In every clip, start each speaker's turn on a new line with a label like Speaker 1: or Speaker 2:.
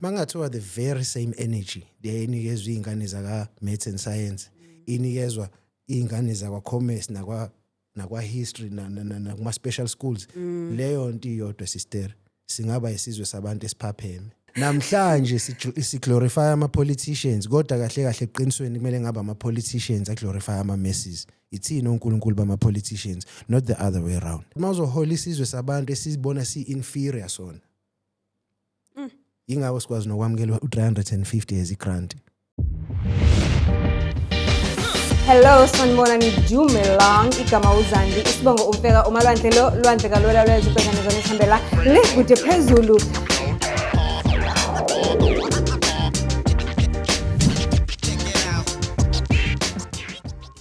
Speaker 1: Mangathiwa the very same energy leyinikezwa izingane zaka maths and science inikezwa izingane zakwa commerce nakwa history nakuma special schools, leyo nto iyodwa, sister, singaba isizwe sabantu esiphapheme. Namhlanje si-glorify ama-politicians, kodwa kahle kahle eqinisweni kumele ngabe ama-politicians a-glorify ama-masses. Ithina onkulunkulu bama-politicians, not the other way around. Uma uzohola isizwe sabantu esizibona si-inferior sona, yingakho sikwazi nokwamukela u-350 as i-grant.
Speaker 2: Hello, sanibonani, dumelang. Igama uZandi, isibongo uMfeka, umalwandle lo lwandle kalwela lwezibhekane zona esihambela le kude phezulu.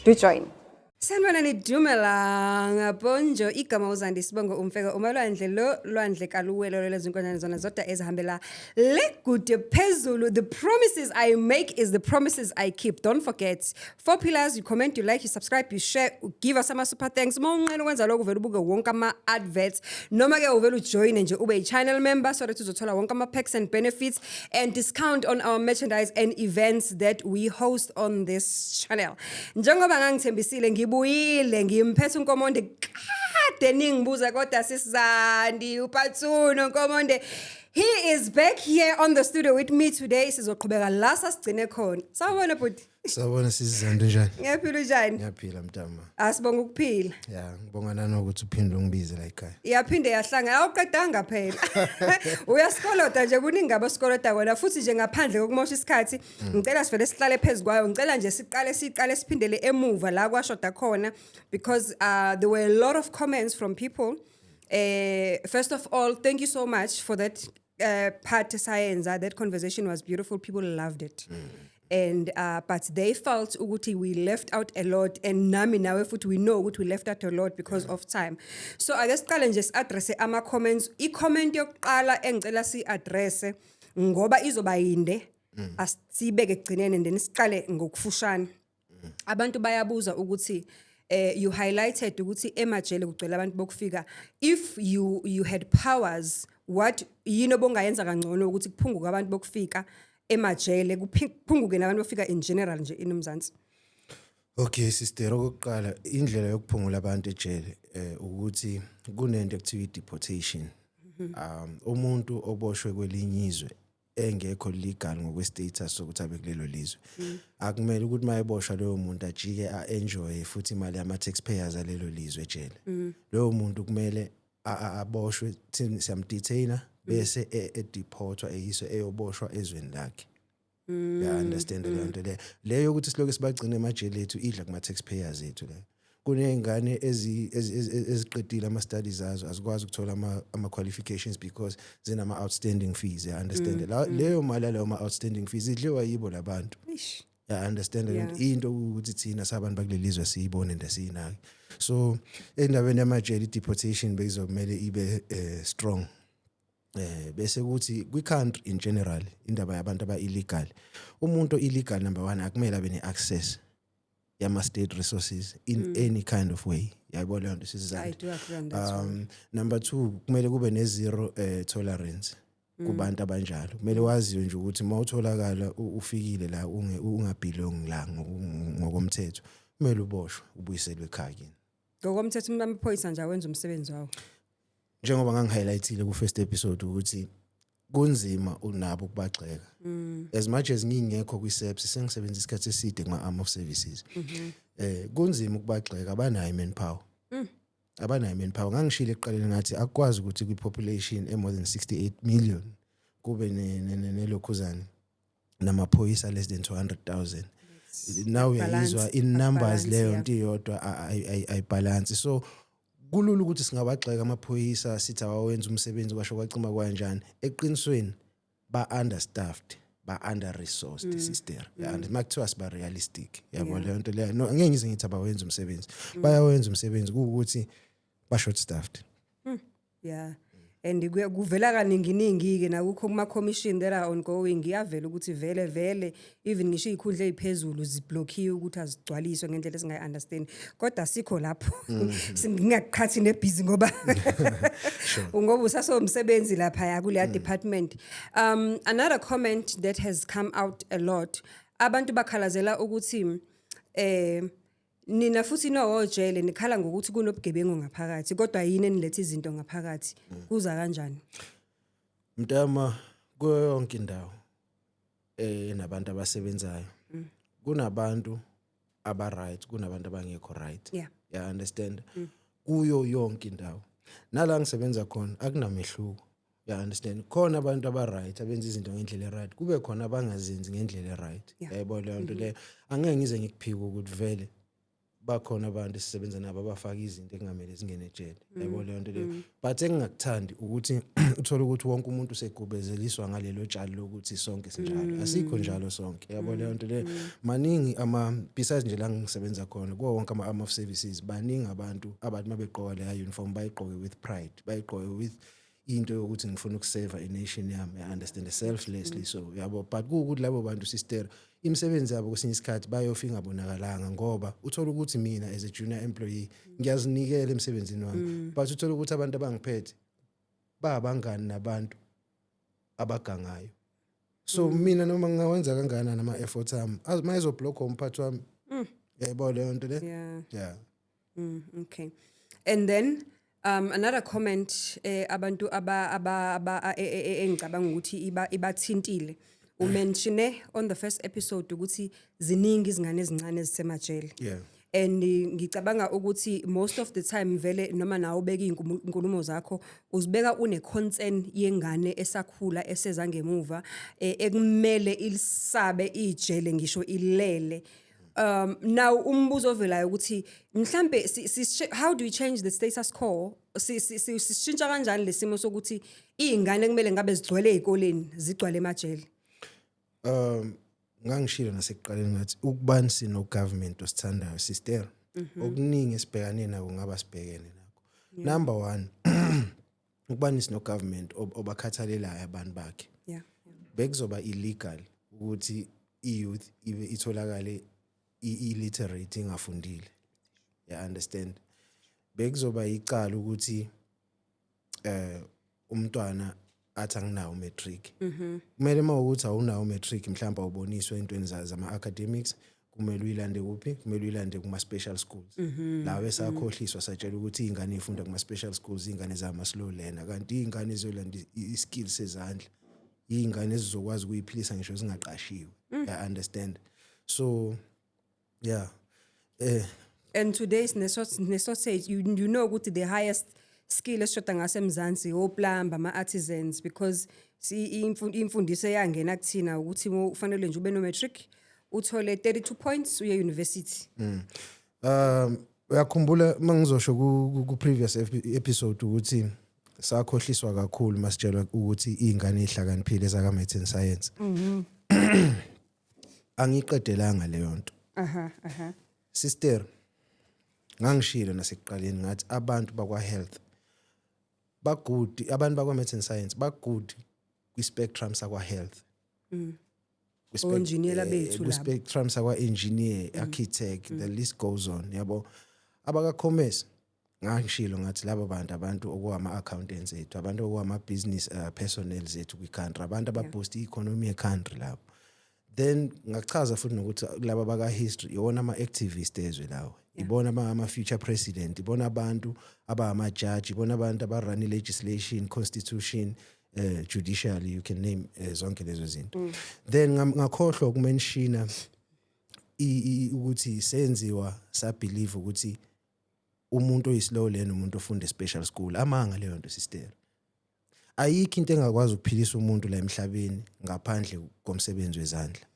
Speaker 2: Do join. Sanibonani, dumelang. Bonjo, igama uZandi, isibongo uMfeka, umalwandle lo lwandle kaluwelo lwezinkonjane zona zodwa ezihambela le kude phezulu. The promises I make is the promises I keep. Don't forget. Four pillars: you comment, you like, you subscribe, you share, give us ama super thanks. Uma unqena ukwenza lokho, uvele ubuke wonke ama adverts noma ke uvele ujoin nje ube i-channel member so that uzothola wonke ama perks and benefits and discount on our merchandise and events that we host on this channel. Njengoba ngangithembisile, ngibuyile, ngimphethe uNkomonde. Kade ningibuza kodwa, sisizandi uPathuno Nkomonde. He is back here on the studio with me today. Sizoqhubeka la sasigcine khona. Sawubona, bhuti.
Speaker 1: Sawubona, sisizandi, njani?
Speaker 2: Ngiyaphila, unjani?
Speaker 1: Ngiyaphila, mntama.
Speaker 2: Asibonga ukuphila.
Speaker 1: Ya, ngibonga nanokuthi uphinde ungibize la ekhaya.
Speaker 2: Iyaphinde yahlangana, awuqedanga phela. Uyasikoloda nje, kuningi abasikoloda kona futhi nje. Ngaphandle kokumosha isikhathi, ngicela sivele sihlale phezu kwayo. Ngicela nje siqale siphindele emuva la kwashoda khona, because there were a lot of comments from people. First of all, thank you so much for that part sayenza. That conversation was beautiful, people loved it. And but they felt ukuthi we left out a lot, and nami nawe futhi we know ukuthi we left out a lot because of time. So ake siqale nje si-addresse ama-comments. I-comment yokuqala engicela si-addresse, ngoba izoba yinde, asibeke ekugcineni and then siqale ngokufushane. Abantu bayabuza ukuthi you highlighted ukuthi emajele kugcwele abantu bokufika. If you had powers, what yini obongayenza kangcono ukuthi kuphunguke abantu bokufika emajele, kuphunguke nabantu bokufika in general nje in uMzansi?
Speaker 1: Okay, sister, okokuqala, indlela yokuphungula abantu ejele ukuthi kunento ekuthiwa i-deportation. Umuntu oboshwe kwelinye izwe engekho legal ngokwe-status sokuthi abe kulelo lizwe, akumele ukuthi mayeboshwa loyo muntu ajike a-enjoy futhi imali yama-taxpayers alelo lizwe ejele. Loyo muntu kumele aboshwe, thina siyam-detaina, bese e-deportwa, eyiswe eyoboshwa ezweni lakhe. Ya, understand leyo nto leyo? Leyo ukuthi siloke sibagcine emajele ethu, idla kuma taxpayers ethu leyo. Kuney'ngane eziqedile ama-studies azo, azikwazi ukuthola ama-qualifications because zinama-outstanding fees, ya understand? Leyo mali yaleyo ma-outstanding fees idliwa yibo labantu.
Speaker 2: Ish.
Speaker 1: Ya, understand? Into ukuthi thina sabantu bakuleli lizwe siyibone and siyinake. So endabeni yamajele, i-deportation bekuzomele ibe strong. Bese kuthi kwi-country in general, indaba yabantu aba illegal, umuntu illegal, number 1, akumele abe ne-access yama state resources in any kind of way. Yayibona leyo nto,
Speaker 2: I
Speaker 1: sisizandi?
Speaker 2: do agree on that one.
Speaker 1: Number 2, kumele kube ne zero tolerance kubantu abanjalo. Kumele waziwe nje ukuthi mawutholakala ufikile la unga-belong la ngokomthetho, kumele uboshwe, ubuyiselwe ekhaya kini.
Speaker 2: Ngokomthetho, amaphoyisa nje awenza umsebenzi wawo?
Speaker 1: Njengoba ngangi-highlightile ku first episode ukuthi kunzima unabo ukubagxeka, as much as ngingekho kwi-SAPS, sengisebenza isikhathi eside kuma-arm of services, kunzima ukubagxeka. Abanayo manpower, abanayo manpower. Ngangishilo ekuqaleni ngathi akukwazi ukuthi kwi-population e-more than 68 million kube nelokhuzane namaphoyisa less than 200,000. Now uyayizwa in numbers
Speaker 2: Akubalance,
Speaker 1: leyo nto iyodwa ayibalance. So kulula ukuthi singabagxeka amaphoyisa, sithi awawenza umsebenzi, kwasho kwacima kanjani. Eqinisweni ba understaffed, ba under resourced, sister, and makuthiwa siba realistic, yabo leyo nto leyo. No, angeke ngize ngithi abawenza umsebenzi. Bayawenza umsebenzi, kuwukuthi ba short staffed.
Speaker 2: Yeah. And kuvela kaningi ke nakukho kuma commission that are ongoing, iyavela ukuthi vele vele even ngisho izikhundla eziphezulu ziblockiwe ukuthi azigcwaliswe ngendlela esingayi understand, kodwa sikho lapho. Singakuqhathi nebhizi ngoba usasomsebenzi lapha ya kuleya department. Another comment that has come out a lot, abantu bakhalazela ukuthi nina futhi nowojele nikhala ngokuthi kunobugebengu ngaphakathi, kodwa yini eniletha izinto ngaphakathi? Kuza kanjani?
Speaker 1: Mntama, kuyo yonke indawo enabantu abasebenzayo kunabantu aba right, kunabantu abangekho right. Yeah, understand? Kuyo yonke indawo nala ngisebenza khona akunamehluko, yeah, understand? Khona abantu aba right abenza izinto ngendlela e right, kube khona abangazenzi ngendlela e right. Yayibona leyo nto leyo? Angeke ngize ngikuphike ukuthi vele bakhona abantu esisebenza nabo abafaka izinto ekungamele zingene ejele, yayibona leyo nto leyo? But engingakuthandi ukuthi uthole ukuthi wonke umuntu usegubezeliswa ngalelo tshali lokuthi sonke sinjalo. Asikho njalo sonke, yabo leyo nto leyo? Maningi ama, besides nje la ngisebenza khona, kuwo wonke ama arm of services baningi abantu abathi mabegqoka leya uniform bayigqoke with pride, bayigqoke with into yokuthi ngifuna ukuseva i-nation yami, I understand, selflessly. So yabo, but kuwukuthi labo bantu, sister, imisebenzi yabo kwesinye isikhathi bayofika ingabonakalanga, ngoba uthola ukuthi mina as a junior employee ngiyazinikela emsebenzini wami, but uthola ukuthi abantu abangiphethe babangani nabantu abagangayo. So mina noma ngingawenza kangakanani ama-efforts ami, uma ezoblockwa umphathi wami, yayibona leyo nto le?
Speaker 2: Yeah.
Speaker 1: Yeah.
Speaker 2: Okay. And then another comment abantu aba engicabanga ukuthi iba ibathintile. Umentione on the first episode ukuthi ziningi izingane ezincane ezisemajele. And ngicabanga ukuthi most of the time vele noma nawe ubeka izinkulumo zakho uzibeka une concern yengane esakhula eseza ngemuva ekumele ilisabe ijele ngisho ilele. Now umbuzo ovelayo ukuthi mhlambe how do we change the status quo? Sishintsha kanjani lesimo sokuthi izingane kumele ngabe zigcwele ezikoleni zigcwele emajele?
Speaker 1: Ngangishilo nasekuqaleni ngathi ukubani sino government osithandayo, sister, okuningi esibhekane nako ngaba sibhekene nakho. Number 1, ukubani sino government obakhathalelayo abantu bakhe, bekuzoba illegal ukuthi i-youth ibe itholakale i-illiterate, ingafundile, you understand? Bekuzoba icala ukuthi umntwana athi anginawo matric. Kumele mawukuthi awunawo matric, mhlawumbe awuboniswe entweni zama academics, kumele uyilande kuphi? Kumele uyilande kuma special schools la esakhohliswa satshela ukuthi izingane ezifunda kuma special schools izingane zama slow learner, kanti izingane ezolanda i-skills sezandla, izingane ezizokwazi ukuyiphilisa ngisho zingaqashiwe, you understand? So yeah.
Speaker 2: And today's ne-shortage, you know ukuthi the highest skill esishoda ngasemzansi oplumber, ama-artisans, because imfundiso eyangena kuthina ukuthi ufanele nje ube no-matric, uthole 32 points, uye university.
Speaker 1: Uyakhumbula mangizosho ku previous episode ukuthi sakhohliswa kakhulu masitshelwa ukuthi izingane ezihlakaniphile ezaka maths and science? Angiqedelanga leyo nto.
Speaker 2: aha aha
Speaker 1: Sister, ngangishilo nasekuqaleni ngathi abantu bakwa health bagood, abantu bakwa maths and science bagood kwi spectrum sakwa health.
Speaker 2: Onjiniyela bethu labo.
Speaker 1: Kwi-spectrum sakwa-engineer, architect, the list goes on, yabo. Abaka-commerce, ngangishilo ngathi laba bantu, abantu okuwama-accountants ethu, abantu okuwama-business personnel zethu kwi-country, abantu ababoost i-economy ye-country labo. Then ngachaza futhi nokuthi laba baka-history iwona ama-activist ezwe lawo, ibona ama-future president, ibona abantu abangama-judge, ibona abantu aba-run i-legislation, constitution, judiciary, you can name zonke lezo zinto. Then ngakhohlwa ukumentiona ukuthi senziwa sabelieve ukuthi umuntu oyislow learner umuntu ofunda special school. Amanga leyo nto, sister. Ayikho into engakwazi ukuphilisa umuntu la emhlabeni ngaphandle komsebenzi wezandla.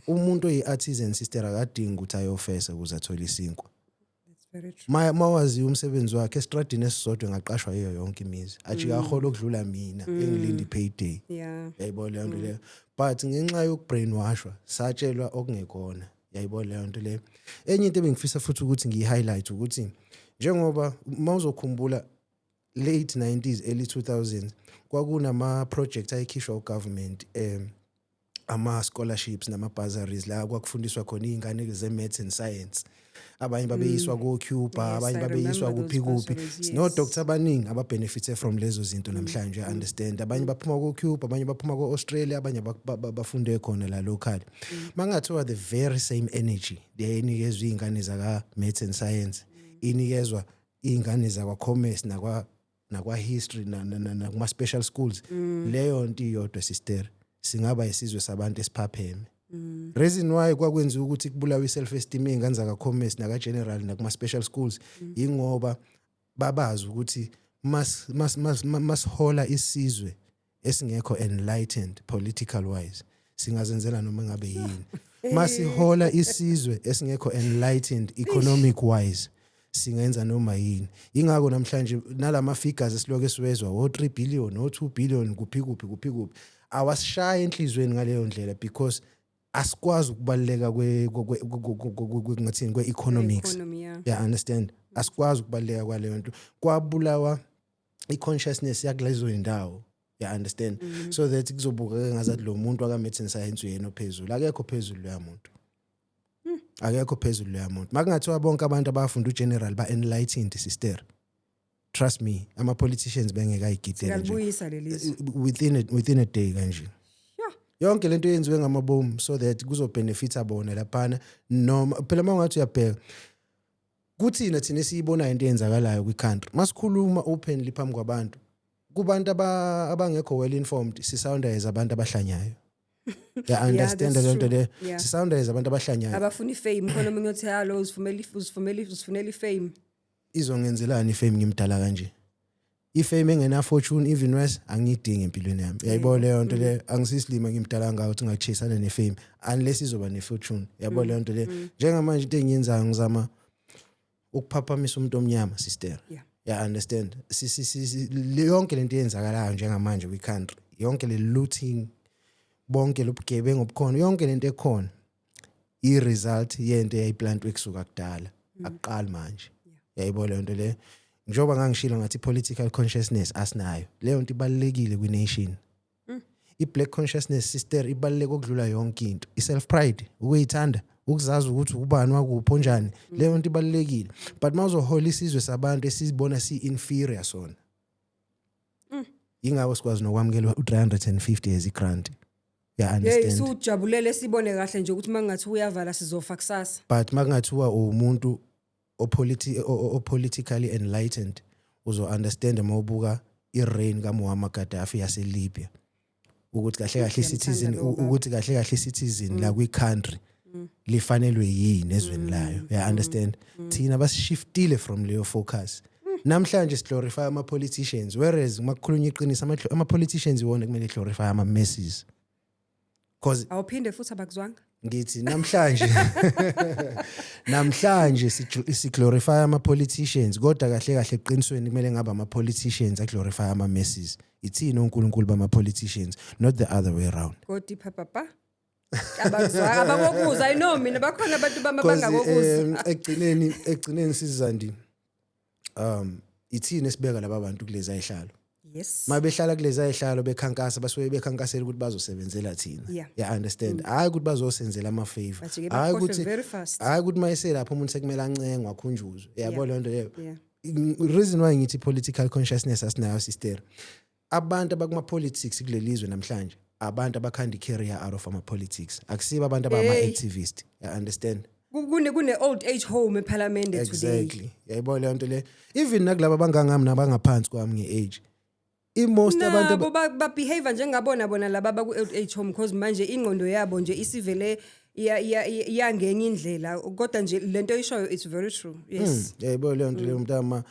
Speaker 1: Umuntu oyi-artisan, sister, akadingi ukuthi ayofesa ukuze athole isinkwa.
Speaker 2: That's very true.
Speaker 1: Mawazi umsebenzi wakhe estradini esisodwa engaqashwa yiyo yonke imizi, ajike ahola okudlula mina engilinda i-payday. Yayibona leyo nto leyo? But ngenxa yokubrainwashwa satshelwa okungekona, yayibona leyo nto leyo? Enye into ebengifisa futhi ukuthi ngiyi-highlight ukuthi njengoba mawuzokhumbula Late 90s, early 2000s, kwakunama projects ayikhishwa ugovernment, ama scholarships nama bursaries, la kwakufundiswa khona izingane ze maths and science. Abanye babeyiswa ko Cuba, abanye
Speaker 2: I
Speaker 1: babeyiswa
Speaker 2: remember
Speaker 1: kuphi
Speaker 2: those
Speaker 1: kuphi.
Speaker 2: bursaries,
Speaker 1: Sino doctor abaningi ababenefite from lezo zinto namhlanje, you understand? Abanye baphuma ko Cuba, abanye baphuma ko Australia, abanye bafunde khona la local. Mangathiwa the very same energy leyinikezwa izingane zaka maths and science inikezwa izingane zakwa commerce nakwa history nakuma special schools, leyo nto iyodwa, sister, singaba isizwe sabantu esiphapheme. Reason why kwakwenziwa ukuthi kubulawe i-self esteem ey'ngane zaka-commerce naka-general nakuma special schools, ingoba babazi ukuthi masihola isizwe esingekho enlightened political wise, singazenzela noma ngabe yini. Masihola isizwe esingekho enlightened economic wise, singenza noma yini. Ingakho namhlanje nalama figures esiloke esiwezwa, o 3 billion, o 2 billion, kuphi kuphi kuphi kuphi, awasishaya enhlizweni ngaleyo ndlela, because asikwazi ukubaluleka kwe ngathini, kwe-economics.
Speaker 2: Economy, yeah.
Speaker 1: Yeah, understand? Asikwazi ukubaluleka kwaleyo nto. Kwabulawa i-consciousness yakulezo indawo, yeah, understand? So that kuzobukeka ngazathi lo muntu aka-maths and science uyena ophezulu. Akekho phezulu loya muntu, akekho phezulu loya muntu. Makungathiwa bonke abantu abafunda ugeneral ba-enlightened, sister, trust me, ama-politicians bengeke ayigidele nje.
Speaker 2: Singalibuyisa leli zwe.
Speaker 1: Within a day kanje. Yonke lento yenziwe ngamabomu so that kuzobenefita bona laphana. Noma phela uma ungathi uyabheka kuthina, thina esiyibonayo into eyenzakalayo kwi-country, masikhuluma openly phambi kwabantu, kubantu abangekho well informed, sisounda as abantu abahlanyayo, ya understand?
Speaker 2: That's
Speaker 1: Le nto
Speaker 2: true.
Speaker 1: le, sisounda as abantu abahlanyayo.
Speaker 2: Abafuna ifame. Khona omunye othi, "Halo, uzifumela ifame."
Speaker 1: Izongenzelani ifame ngimdala kanje? Ifame engena fortune, even worse, angiyidingi empilweni yami, uyayibona leyo nto leyo? Angisisilima ngimdala ngayo ukuthi ngachasana nefame unless izoba nefortune, yabo leyo nto leyo? Njengamanje into engiyenzayo, ngizama ukuphaphamisa umuntu omnyama, sister. Yeah, understand? Yonke lento eyenzakalayo njengamanje kwi-country, yonke le looting, bonke lobugebengu obukhona, yonke lento ekhona, i-result yento eyayiplantwe kusuka kudala, akuqali manje, yayibona leyo nto leyo? Njengoba ngangishilo ngathi political consciousness asinayo. Leyo nto ibalulekile kwi-nation. I-black consciousness, sister, ibaluleke okudlula yonke into. I-self pride, ukuyithanda, ukuzazi ukuthi ubani, wakuphi, onjani, leyo nto ibalulekile. But mawuzohola isizwe sabantu esizibona si-inferior sona, yingakho sikwazi nokwamukela u-350 as i-grant, ya
Speaker 2: Hey.
Speaker 1: understand?
Speaker 2: Sujabulele, sibone kahle nje ukuthi mangathi uyavala sizofa kusasa.
Speaker 1: But makungathiwa umuntu o-politically enlightened, uzo understand mawubuka i-reign kaMuammar Gaddafi yaseLibya ukuthi kahle kahle citizen
Speaker 2: Ngiyamthanda lowo baba.
Speaker 1: ukuthi kahle kahle citizen la kwi-country lifanelwe yini ezweni layo, ya understand? Thina basishiftile from leyo focus. Namhlanje siglorify ama-politicians, whereas makukhulunywa iqiniso, ama-politicians iwona kumele glorify ama-masses, cause
Speaker 2: Awuphinde futhi, abakuzwanga.
Speaker 1: Ngithi namhlanje siglorify ama-politicians, kodwa kahle kahle eqinisweni kumele ngabe ama-politicians aglorify ama-masses. Ithini onkulunkulu bama-politicians, not the other way around.
Speaker 2: Go deeper, papa. Abakuzwanga, abakokuzwa. I know mina bakhona abantu bama
Speaker 1: 'Cause,
Speaker 2: bangakokuzwa.
Speaker 1: Ekugcineni sizandi, ithini esibeka laba bantu kulezi ayihlalo? Mabehlala kulezi ayihlalo bekhankasa, basuke bekhankasela ukuthi bazosebenzela thina, ya understand? Hayi ukuthi bazosenzela ama-favor.
Speaker 2: Bajike
Speaker 1: Hayi
Speaker 2: bakhohlwe
Speaker 1: ukuthi
Speaker 2: very fast.
Speaker 1: Hayi ukuthi mayeselapho umuntu sekumele ancengwe, akhunjuzwe, yabo leyo nto leyo?
Speaker 2: Yeah.
Speaker 1: Reason why ngithi political consciousness asinayo, sister, abantu abakuma-politics kuleli zwe namhlanje, abantu abakhanda i-career out of ama-politics, akusibo abantu abama-activist, you understand?
Speaker 2: Kune old age home eParliament today.
Speaker 1: Exactly, yayibona leyo nto le? Even nakulaba abangangami nabangaphansi kwami nge-age, i-most abantu
Speaker 2: Nabo ba behave njengabona bona laba abaku old age home, because manje ingqondo yabo nje isivele iyangenye indlela. Kodwa nje lento oyishoyo, it's very true. Yes.
Speaker 1: Yayibona leyo nto leyo, mntama?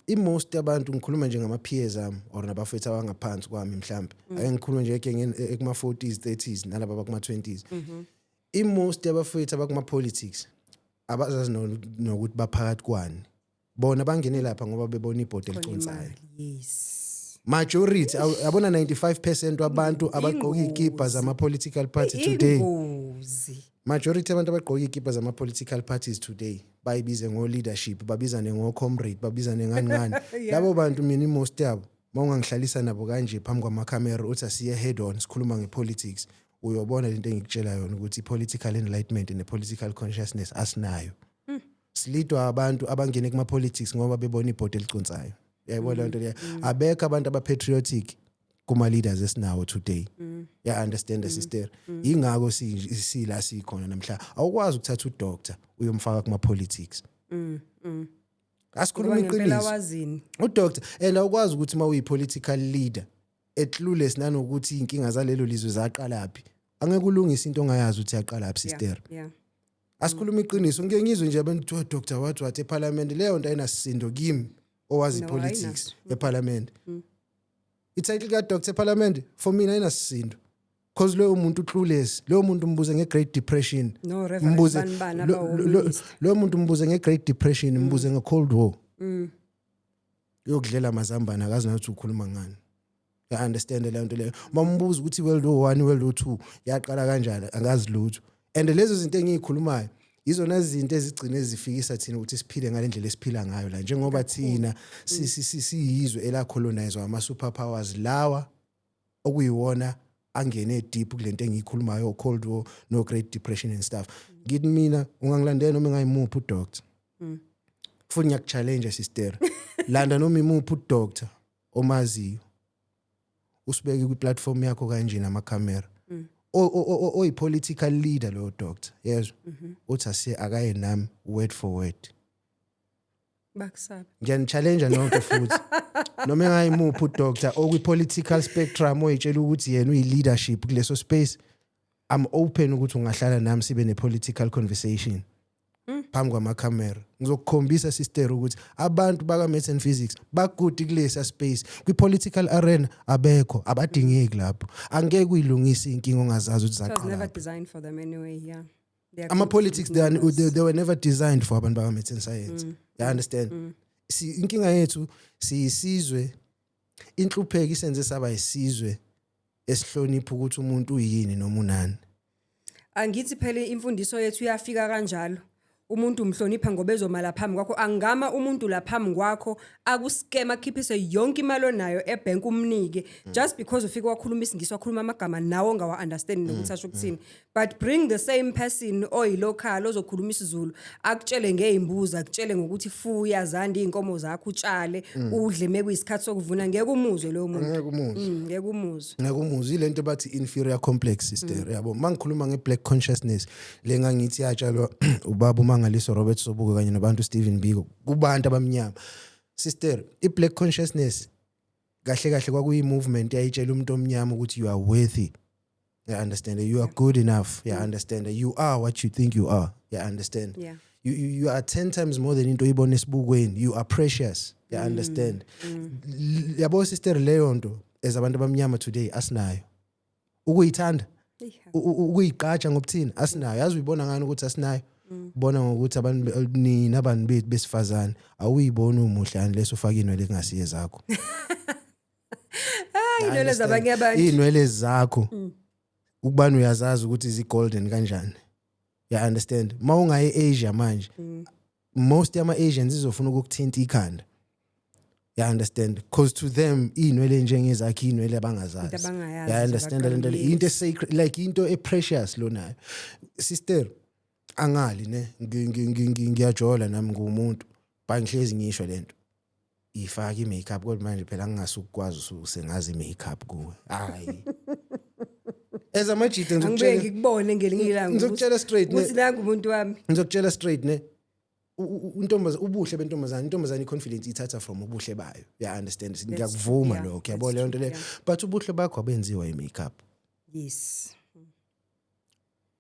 Speaker 1: I-most abantu, ngikhuluma nje ngama-peers ami or nabafethu abangaphansi kwami mhlambe, ake ngikhulume nje egengeni ekuma-40s, 30s, nalaba abakuma-20s, i-most yabafethu abakuma-politics abazazi nokuthi baphakathi kwani. Bona bangene lapha ngoba bebona ibhodi eliconsayo.
Speaker 2: Yes.
Speaker 1: Majority, yabona, 95% wabantu abagqoka iy'kibha zama-political party today
Speaker 2: Ingozi.
Speaker 1: Majority abantu abagqoka ikipa zama-political parties today, bayibize ngo-leadership, babizane ngo-comrade, babizane ngani ngani, labo bantu mina i-most yabo, uma ungangihlalisa nabo kanje phambi kwamakhamera, uthi asiye head on, sikhuluma nge-politics, uyobona lento engikutshela yona ukuthi i-political enlightenment ne-political consciousness asinayo. Silidwa abantu abangene kuma-politics ngoba bebona ibhodi eliconsayo, uyayibona leyo nto leyo. Abekho abantu aba-patriotic kuma-leaders esinawo today, ya understand, sister? Ingakho sila sikhona namhla. Awukwazi ukuthatha udoctor uyomfaka kuma-politics. Asikhuluma
Speaker 2: Ngoba ngempela
Speaker 1: iqiniso.
Speaker 2: Wazini.
Speaker 1: Udoctor, and awukwazi ukuthi uma uyi-political leader eclueless nanokuthi iy'nkinga zalelo lizwe zaqalaphi, angeke ulungise into ongayazi ukuthi yaqalaphi, sister. Asikhuluma iqiniso. Ngike ngizwe nje abantu kuthiwa doctor wathi wathi ephalamende, leyo nto ayinasisindo kimi owazi
Speaker 2: No,
Speaker 1: politics.
Speaker 2: Ayinaso.
Speaker 1: Ephalamende, ititle ka-doctor ephalamende for mina ayinasisindo, cause loyo muntu clueless. Loyo muntu mbuze nge-Great Depression.
Speaker 2: No, Reverend
Speaker 1: Mbuze
Speaker 2: bani bani abawominister.
Speaker 1: Loyo muntu mbuze nge-Great Depression, mbuze nge-Cold War, uyokudlela amazambane, akazi nathi ukhuluma ngani. Ya understand leyo nto leyo? Mambuza ukuthi World War 1, World War 2 yaqala kanjani, angazi lutho. And lezo zinto engiyikhulumayo izona zinto ezigcine zifikisa thina ukuthi siphile ngale ndlela esiphila ngayo la, njengoba thina siyizwe elacolonizwa ama superpowers lawa okuyiwona angene deep kulento engiyikhulumayo, Cold War no Great Depression and stuff. Ngithi mina ungangilandela noma engayimuphi udoctor, futhi ngiyakuchallenge, sister, landa noma imuphi udoctor omaziyo, usibeke kwi-platform yakho kanje namakhamera, oyi-political leader loyo doctor, yezwa, uthi asiye akaye nami word for word.
Speaker 2: Bakusaba.
Speaker 1: Ngiyani-challenge nonke futhi, noma engayimuphi udoctor okwi-political spectrum oyitshela ukuthi yena uyi-leadership kuleso space, I'm open ukuthi ungahlala nami sibe ne-political conversation phambi kwamakhamera. Ngizokukhombisa, sister, ukuthi abantu baka-maths and physics bagood kulesa space. Kwi-political arena abekho, abadingeki lapho. Angeke uyilungise inkinga ongazazi ukuthi
Speaker 2: It was
Speaker 1: zaqala.
Speaker 2: Never designed for them anyway, yeah. They are
Speaker 1: Ama-politics,
Speaker 2: good
Speaker 1: they,
Speaker 2: numbers.
Speaker 1: they were never designed for abantu baka-maths and science, you understand? Si inkinga yethu siyisizwe, inhlupheko isenze saba isizwe esihlonipha ukuthi umuntu uyini noma unani.
Speaker 2: Angithi phela imfundiso yethu iyafika kanjalo. Umuntu umhlonipha ngoba ezoma phambi kwakho. Angama umuntu la phambi kwakho akuskema, akhiphise yonke imali onayo ebhenki umnike, just because ufike wakhuluma isiNgisi, wakhuluma amagama nawo ongawa understand nokuthi asho ukuthini. But bring the same person oyilocal ozokhuluma isiZulu, akutshele ngezimbuzi, akutshele ngokuthi fuya zandi inkomo zakho, utshale, udle mekuyisikhathi sokuvuna, ngeke umuzwe loyo muntu.
Speaker 1: Ngeke umuzwe.
Speaker 2: Ngeke umuzwe.
Speaker 1: Ngeke umuzwe. Ilento bathi inferior complex, sister, yabo. Mangikhuluma nge-black consciousness le, ngangithi yatshalwa ubaba uMangaliso Robert Sobukwe kanye nobantu Stephen Biko kubantu abamnyama, sister. I-black consciousness kahle kahle kwakuyi-movement yayitshela umuntu omnyama ukuthi you are worthy, you understand? You are good enough, you understand? You are what you think you are, you understand? You are 10 times more than into oyibona esibukweni. You are precious, you understand? Yabo sister, leyo nto as abantu abamnyama today asinayo ukuyithanda, ukuyiqatsha ngobuthina asinayo. Yazi uyibona ngani ukuthi asinayo? Ubona ngokuthi abantu nina abantu bethu besifazane awuyiboni umuhle unless ufake inwele kungasiye zakho.
Speaker 2: Ah, inwele zabanye abantu.
Speaker 1: Iy'nwele zakho ukubani uyazazi ukuthi zi-golden kanjani, you understand? Ma ungaye e-Asia manje, most yama-Asians izofuna ukukuthinta ikhanda, you understand? Because to them iy'nwele njengezakho iy'nwele abangazazi.
Speaker 2: Into abangayazi.
Speaker 1: You understand le nto le?
Speaker 2: Baqalile.
Speaker 1: Into esacred, like into e-precious lo nayo, sister. Angali ne ngiyajola nami, ngumuntu, ba ngihlezi ngisho lento, ifake i-makeup, kodwa manje phela ngingasukwazi usengazi i-makeup kuwe, hayi, as amajita
Speaker 2: Angibuye
Speaker 1: ngizokutshela.
Speaker 2: Ngikubone ngelinye ilanga
Speaker 1: Ngizokutshela straight, ne.
Speaker 2: Ukuthi nangu umuntu wami.
Speaker 1: Ngizokutshela straight ne, intombazane, ubuhle bentombazane, intombazane i-confidence ithatha from ubuhle bayo, you understand? Ngiyakuvuma lokho, yabo, leyo nto leyo, but ubuhle bakho abenziwa i-makeup.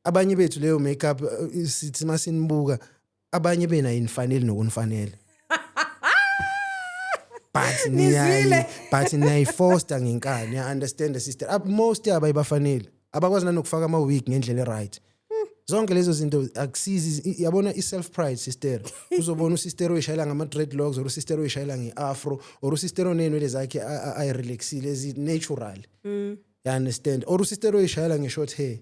Speaker 1: Abanye bethu leyo makeup, sithi masinibuka abanye bena ayinifaneli nokunifanele, but niyayi
Speaker 2: Nizwile.
Speaker 1: But niyayifosta ngenkani, you understand, sister? Most yabo ayibafaneli, abakwazi nanokufaka ama-wig ngendlela e-right. Zonke lezo zinto akusizi, yabona i-self pride, sister. Uzobona usister oyishayela ngama-dreadlocks or usister oyishayela nge-afro or usister oney'nwele zakhe ayirelaxile ezi-natural, you understand? Or usister oyishayela nge-short hair.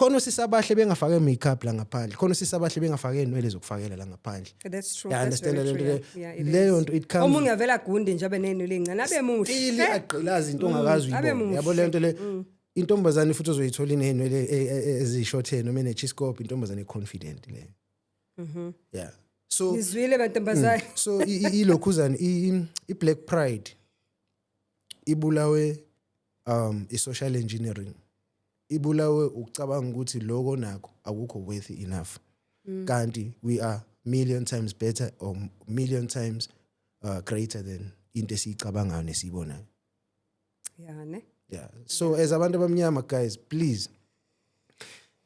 Speaker 1: Khona osisabahle bengafake makeup la ngaphandle, khona osisabahle bengafake inwele zokufakela la ngaphandle.
Speaker 2: That's true.
Speaker 1: Yeah,
Speaker 2: That's
Speaker 1: understand
Speaker 2: very
Speaker 1: le nto
Speaker 2: true.
Speaker 1: leyo.
Speaker 2: Yeah, it
Speaker 1: Leyo
Speaker 2: is.
Speaker 1: nto it comes
Speaker 2: Omunye avela agunde nje abe nenwele ezincane, abe muhle.
Speaker 1: Ili agqilaza into ongakazi
Speaker 2: abe
Speaker 1: uyibone.
Speaker 2: muhle.
Speaker 1: Yabo le nto le, intombazane futhi ozoyithola inenwele eziyishotheni noma ene-chiscope, intombazane confident leyo. Yeah, so
Speaker 2: Ngizwile, bantombazane.
Speaker 1: So ilokhuzana i-black pride ibulawe i-social engineering, ibulawe ukucabanga ukuthi lokho nakho akukho worthy enough, kanti we are million times better or million times greater than into esiyicabangayo nesiyibonayo.
Speaker 2: Yeah, ne.
Speaker 1: Yeah, so as abantu abamnyama, guys, please,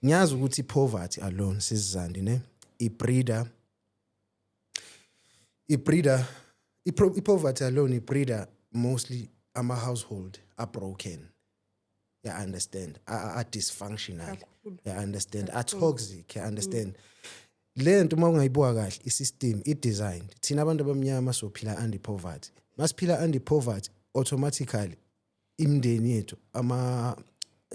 Speaker 1: ngiyazi ukuthi poverty alone, sisizandi ne, ibreeder i-poverty alone ibreeder mostly ama household are broken, yeah, understand, are dysfunctional, yeah, understand, are toxic, yeah, understand. Le nto uma ungayibuka kahle, i-system i-designed thina abantu abamnyama sophila under poverty. Masiphila under poverty, automatically imindeni yethu,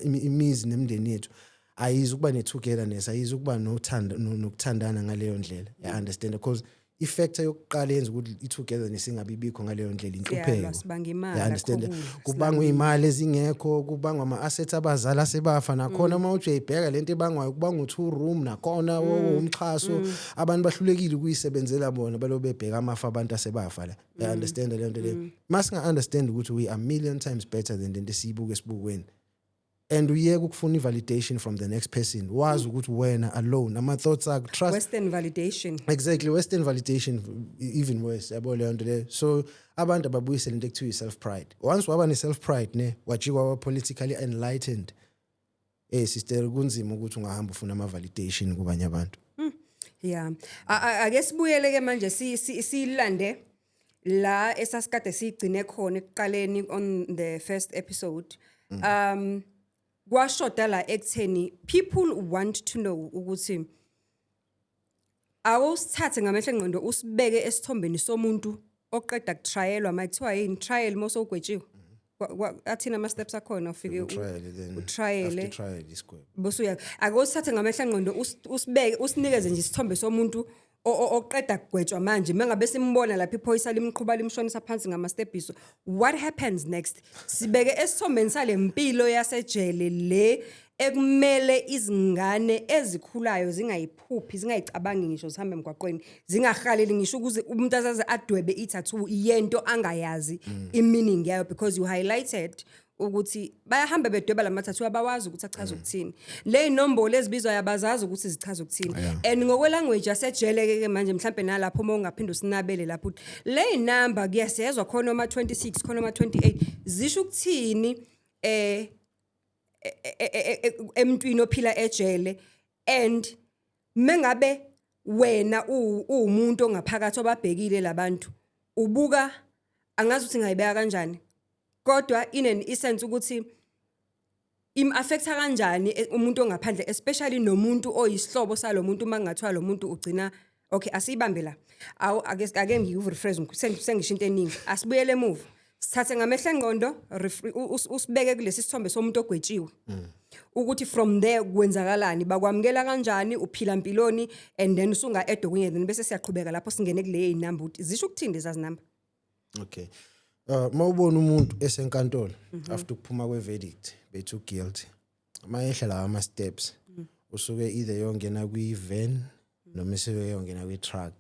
Speaker 1: imizi nemindeni yethu ayizi ukuba ne-togetherness, ayizi ukuba nothando nokuthandana ngaleyo ndlela, ya understand, because i-factor yokuqala yenza ukuthi i-togetherness ingabi bikho ngaleyo ndlela inhlupheko.
Speaker 2: Siyalwa, sibanga imali,
Speaker 1: Ya understand.
Speaker 2: akho kudla.
Speaker 1: Kubangwa imali ezingekho, kubangwa ama-assets abazali asebafa nakhona. Uma uthi uyayibheka lento ebangwayo, kubangwa u-two room nakhona, umxhaso, abantu bahlulekile ukuyisebenzela bona, balo bebheka amafa abantu asebafa la, ya understand leyo nto leyo. Masinga understand ukuthi we are million times better than lento esiyibuka esibukweni, and uyeke ukufuna i-validation from the next person, wazi ukuthi wena alone, ama-thoughts akho, trust.
Speaker 2: Western validation.
Speaker 1: Exactly, western validation, even worse, yabo leyo nto leyo. So abantu ababuyisele into ekuthiwa i-self pride. Once waba ne-self pride ne, wajikwa waba politically enlightened, sister, kunzima ukuthi ungahamba ufuna ama-validation kubanye abantu.
Speaker 2: Yeah. Ake sibuyele ke manje siyilande la esasikade siyigcine khona ekuqaleni on the first episode. Kwashoda la ekutheni people want to know ukuthi awusithathe ngamehlo engqondo usibeke esithombeni somuntu oqeda kutrialwa, makuthiwa yini, trial mosowugwetshiwe. Athina ama steps akhona ufike
Speaker 1: utrial then
Speaker 2: utriale.
Speaker 1: After trial isigwebo.
Speaker 2: Bese uya, ake usithathe ngamehlo engqondo usibeke, usinikeze nje isithombe somuntu oqeda kugwetshwa manje, mengabe simbona lapha iphoyisa limqhuba limshonisa phansi ngamastebhiso. What happens next? Sibeke esithombeni sale mpilo yasejele le ekumele izingane ezikhulayo zingayiphuphi, zingayicabangi ngisho zihambe emgwaqweni, zingahaleli ngisho ukuze umuntu azaze adwebe i-tattoo yento angayazi i-meaning yayo, because you highlighted ukuthi bayahamba bedweba la ma-tattoo, abawazi ukuthi achaza ukuthini, le inombolo ezibizwayo abazazi ukuthi zichaza ukuthini. And ngokwe-language yasejele-ke ke manje, mhlampe nalapho uma ungaphinde usinabele lapho ukuthi le namba kuyasezwa khona oma-26, khona oma-28, zisho ukuthini emntwini ophila ejele, and mengabe wena uwumuntu ongaphakathi obabhekile labantu, ubuka, angazi ukuthi ngayibeka kanjani, kodwa in an essence ukuthi im-affecta kanjani umuntu ongaphandle, especially nomuntu oyisihlobo salo muntu, uma kungathiwa lo muntu ugcina. Okay, asiyibambe la. Awu, ake ngiyu-rephrase, sengisho into eningi. Asibuyele emuva, sithathe ngamehlo engqondo, usibeke kulesi sithombe somuntu ogwetshiwe, ukuthi from there kwenzakalani, bakwamukela kanjani, uphila mpiloni, and then usunga-add okunye, then bese siyaqhubeka lapho singene kule y'namba ukuthi zisho ukuthini lezi namba.
Speaker 1: Okay, mawubona umuntu esenkantolo after ukuphuma kwe-verdict, bethu guilty, mayehla lawa ama steps, usuke either yongena kwi-van noma esuke yongena kwi-truck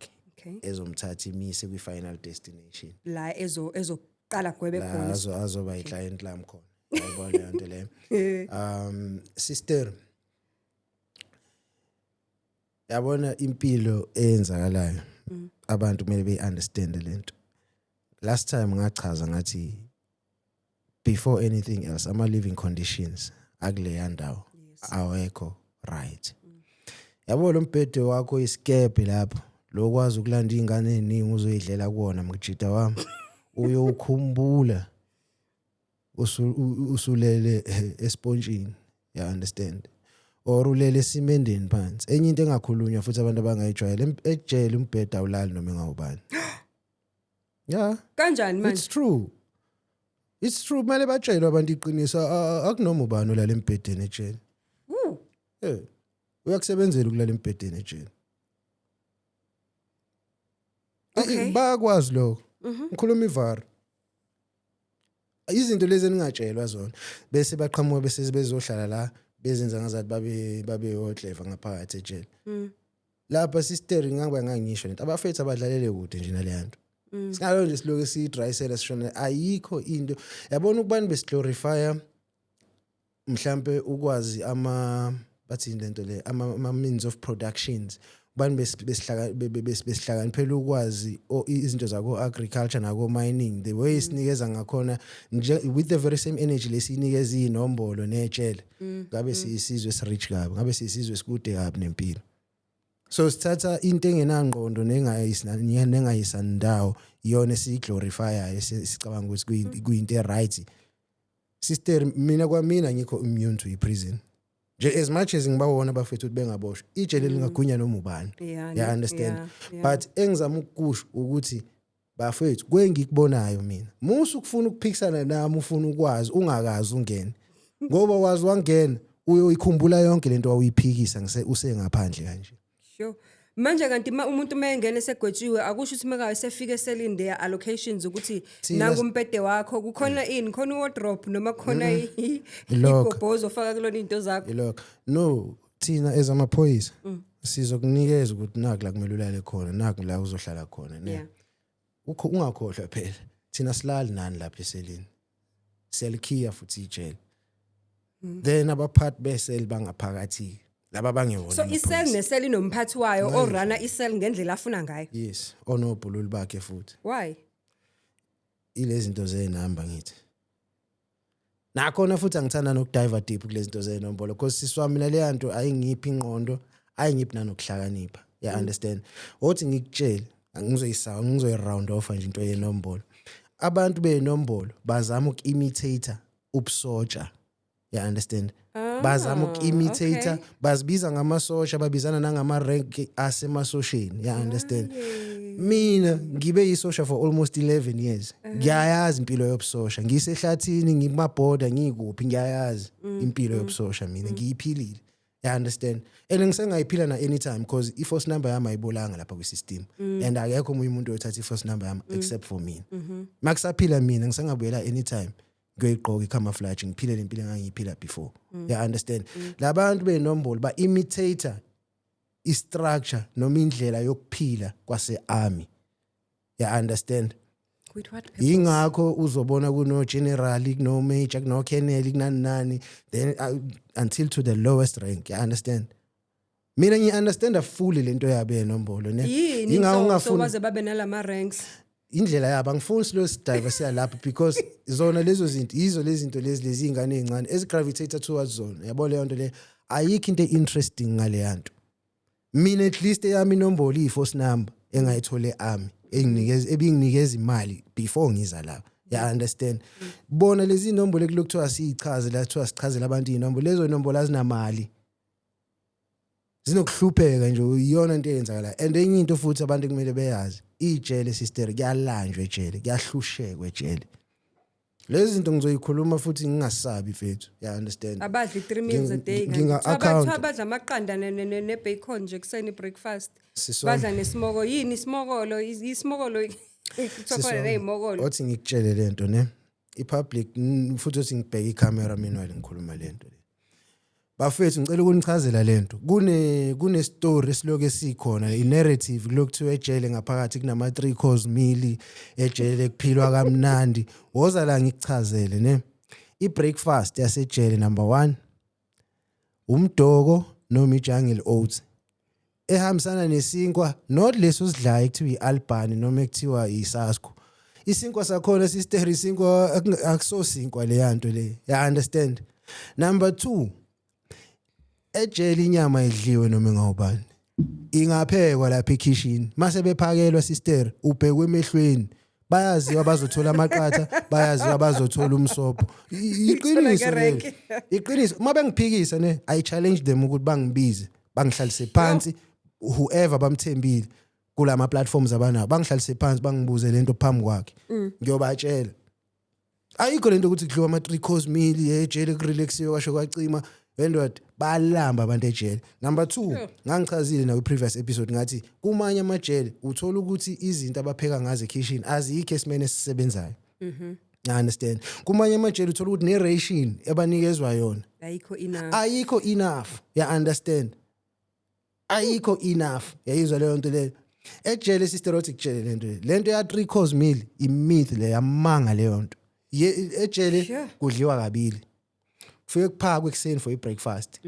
Speaker 1: ezomthatha imise kwi-final destination.
Speaker 2: La ezoqala gwebe
Speaker 1: La
Speaker 2: khona.
Speaker 1: Azoba i-client lami khona, yayibona leyo nto leyo. Sister, yabona impilo eyenzakalayo, abantu kumele beyi-understand lento. Last time ngachaza ngathi before anything else, ama living conditions akuleya ndawo awekho right. Yabo lo mbhede wakho isikebhe lapho lokwazi ukulanda ingane eziningi uzoyidlela kuwona, mjida wami, uyokhumbula usulele espontshini, ya understand, or ulele esimendeni phansi. Enye into engakhulunywa futhi abantu abangayijwayele, ejele umbhede awulali noma engawubani, yeah.
Speaker 2: Kanjani manje?
Speaker 1: It's true, it's true. Kumele batshelwe abantu iqiniso. Akunoma ubani olala embhedeni ejele.
Speaker 2: Woo.
Speaker 1: Uyakusebenzela ukulala embhedeni ejele. Bayakwazi lokho. Ngikhuluma ivara. Izinto lezi eningatshelwa zona bese baqhamuka, bese bezohlala la, bezenza ngazathi babe okleva ngaphakathi ejele. Lapha, sister, ngabe ngangisho lento, abafethu abadlalele kude nje nale nto. Singalo nje siloke siyidrayisela sishona, ayikho into yabona ukubani besiglorifya mhlambe ukwazi ama, bathini lento le, ama means of productions, bani besihlakaniphela ukwazi izinto zako agriculture nako mining, the way sinikeza ngakhona nje with the very same energy lesinikeza inombolo nejele, ngabe siyisizwe esirich kabi, ngabe siyisizwe esikude kabi nempilo. So sithatha into engenangqondo nengayisandawo, iyona esiyiglorifyayo, sicabanga ukuthi kuyinto e-right. Sister, mina kwamina ngikho immune to i-prison nje, as much as ngibawona abafethu ukuthi bengaboshwa, ijele lingagunya noma ubani. Yeah, understand?
Speaker 2: Yeah.
Speaker 1: But engizama ukukusho ukuthi, bafethu, kwengikubonayo mina, musu ukufuna ukuphikisana nami, ufuna ukwazi, ungakazi ungene, ngoba wazi wangena uyoyikhumbula yonke lento wawuyiphikisa ngise usengaphandle kanje.
Speaker 2: Sure. Manje kanti ma umuntu mayengena esegwetshiwe, akusho ukuthi makabe sefike selinde allocations ukuthi nangu umbhede wakho, kukhona ini, khona wardrobe noma khona
Speaker 1: Ilokho.
Speaker 2: igobhozo ofaka kulona into zakho?
Speaker 1: Ilokho, no, thina ezamaphoyisa sizokunikeza ukuthi naku la kumele ulale khona, naku la uzohlala khona, ne. Ukho ungakhohlwa phela, thina silali nani lapha eselini, siyalikhiya futhi ijele, then abaphathi beseli bangaphakathi laba bangewona
Speaker 2: So icell
Speaker 1: amaphoyisa.
Speaker 2: necell inomphathi wayo oruna icell ngendlela afuna ngayo?
Speaker 1: Yes, onobhululu bakhe futhi.
Speaker 2: Why?
Speaker 1: Ilezi zinto zenamba ngithi nakhona futhi angithanda nokudive deep kulezi zinto zenombolo, because siswami, mina leya nto ayingiphi ingqondo, ayingiphi nanokuhlakanipha, ya understand? Othi ngikutshele, ngizoyisawa, ngizoyi-round off nje into yenombolo. Abantu benombolo bazama uku-imitate ubusotsha, ya understand? Bazama uku-imitate, bazibiza ngamasosha, babizana nangama-rank asemasosheni, ya understand? Mina ngibe yisosha for almost 11 years, ngiyayazi impilo yobusosha, ngisehlathini, ngikumabhoda, ngikuphi, ngiyayazi impilo yobusosha, mina ngiyiphilile, ya understand? And ngisengayiphila na anytime, because i-force number yami ayibolanga lapha kwi-system, and akekho omunye umuntu oyothatha i-force number yami except for mina. Makusaphila mina, ngisengabuyela anytime ngiyoyigqoka i-camouflage, ngiphile lempilo engangiyiphila before, ya understand? Labantu benombolo ba-imitate i-structure noma indlela yokuphila kwase-army, ya understand?
Speaker 2: With what purpose?
Speaker 1: Yingakho uzobona kuno general, kuno major, kuno colonel, kunani nani, then until to the lowest rank, you understand? Mina ngi-understanda fully lento yabo yenombolo, ne.
Speaker 2: Yini?
Speaker 1: Yingakho
Speaker 2: So
Speaker 1: ngingafuni
Speaker 2: baze babe nalama ranks?
Speaker 1: Indlela yabo, angifuni silo sidive siya lapho, because zona lezo zinto yizo lezi zinto lezi iy'ngane ey'ncane ezi-gravitate towards zona, yabo? Leyo nto le, ayikho into e-interesting ngaleya nto. Mina at least eyami inombolo iyi-force number engayithole e-army, enginikeza, ebinginikeza imali before ngiza lapha, ya understand? Bona lezi inombolo ekuloku kuthiwa siyichaze la, kuthiwa sichazele abantu iy'nombolo, lezo inombolo azinamali, zinokuhlupheka nje, iyona into eyenzakalayo. And enye into futhi abantu kumele beyazi, ijele, sister, kuyalanjwa ejele, kuyahlushekwa ejele. Lezi zinto ngizoyikhuluma futhi ngingasabi, mfethu, ya understand?
Speaker 2: Abadli three meals a day kanti.
Speaker 1: Nginga-account.
Speaker 2: Kuthiwa badla amaqanda ne-bacon nje kuseni, breakfast.
Speaker 1: Siswami.
Speaker 2: Badla nesimoko, yini isimokolo, isimokolo kuthiwa khona ney'mokolo.
Speaker 1: Othi ngikutshele lento, ne, i-public, futhi othi ngibheke ikhamera meanwhile ngikhuluma lento le. Bafethu, ngicela ukunichazela lento. Kune story esiloke esikhona, i-narrative kulokuthiwa ejele ngaphakathi kunama three course meal, ejele kuphilwa kamnandi. Woza la ngikuchazele, ne. I-breakfast yasejele, number 1, umdoko noma i-Jungle Oats ehambisana nesinkwa, not leso sidlayo ekuthiwa i-Albany noma ekuthiwa iSasco. Isinkwa sakhona, sister, isinkwa akusosinkwa leya nto le, ya understand? Number 2, ejele inyama idliwe noma ingawubani, ingaphekwa lapha ekhishini. Mase bephakelwa, sister, ubhekwe emehlweni, bayaziwa bazothola amaqatha, bayaziwa bazothola umsobho. Iqiniso lelo, iqiniso. Uma bengiphikisa, ne, I challenge them ukuthi bangibize, bangihlalise phansi, whoever bamthembile kulama platforms abanawo, bangihlalise phansi, bangibuze lento phambi kwakhe, ngiyobatshela. Ayikho lento ukuthi kudliwa ama three course meal ejele, kurelaxiwe kwasho kwacima. Wendoda, balamba abantu ejele. Number 2, ngangichazile na previous episode, ngathi kumanye amajele uthola ukuthi izinto abapheka ngazo ekitchen azikho esimene esisebenzayo. I understand. Kumanye amajele uthola ukuthi ne-ration abanikezwa yona
Speaker 2: ayikho enough.
Speaker 1: Ayikho enough, ya understand? Ayikho enough, yayizwa leyo nto leyo? Ejele, sister, othi kutshele lento le, lento ya 3 course meal i-myth le, yamanga leyo nto. Ejele kudliwa kabili. Kufike kuphakwe ekuseni for i-breakfast,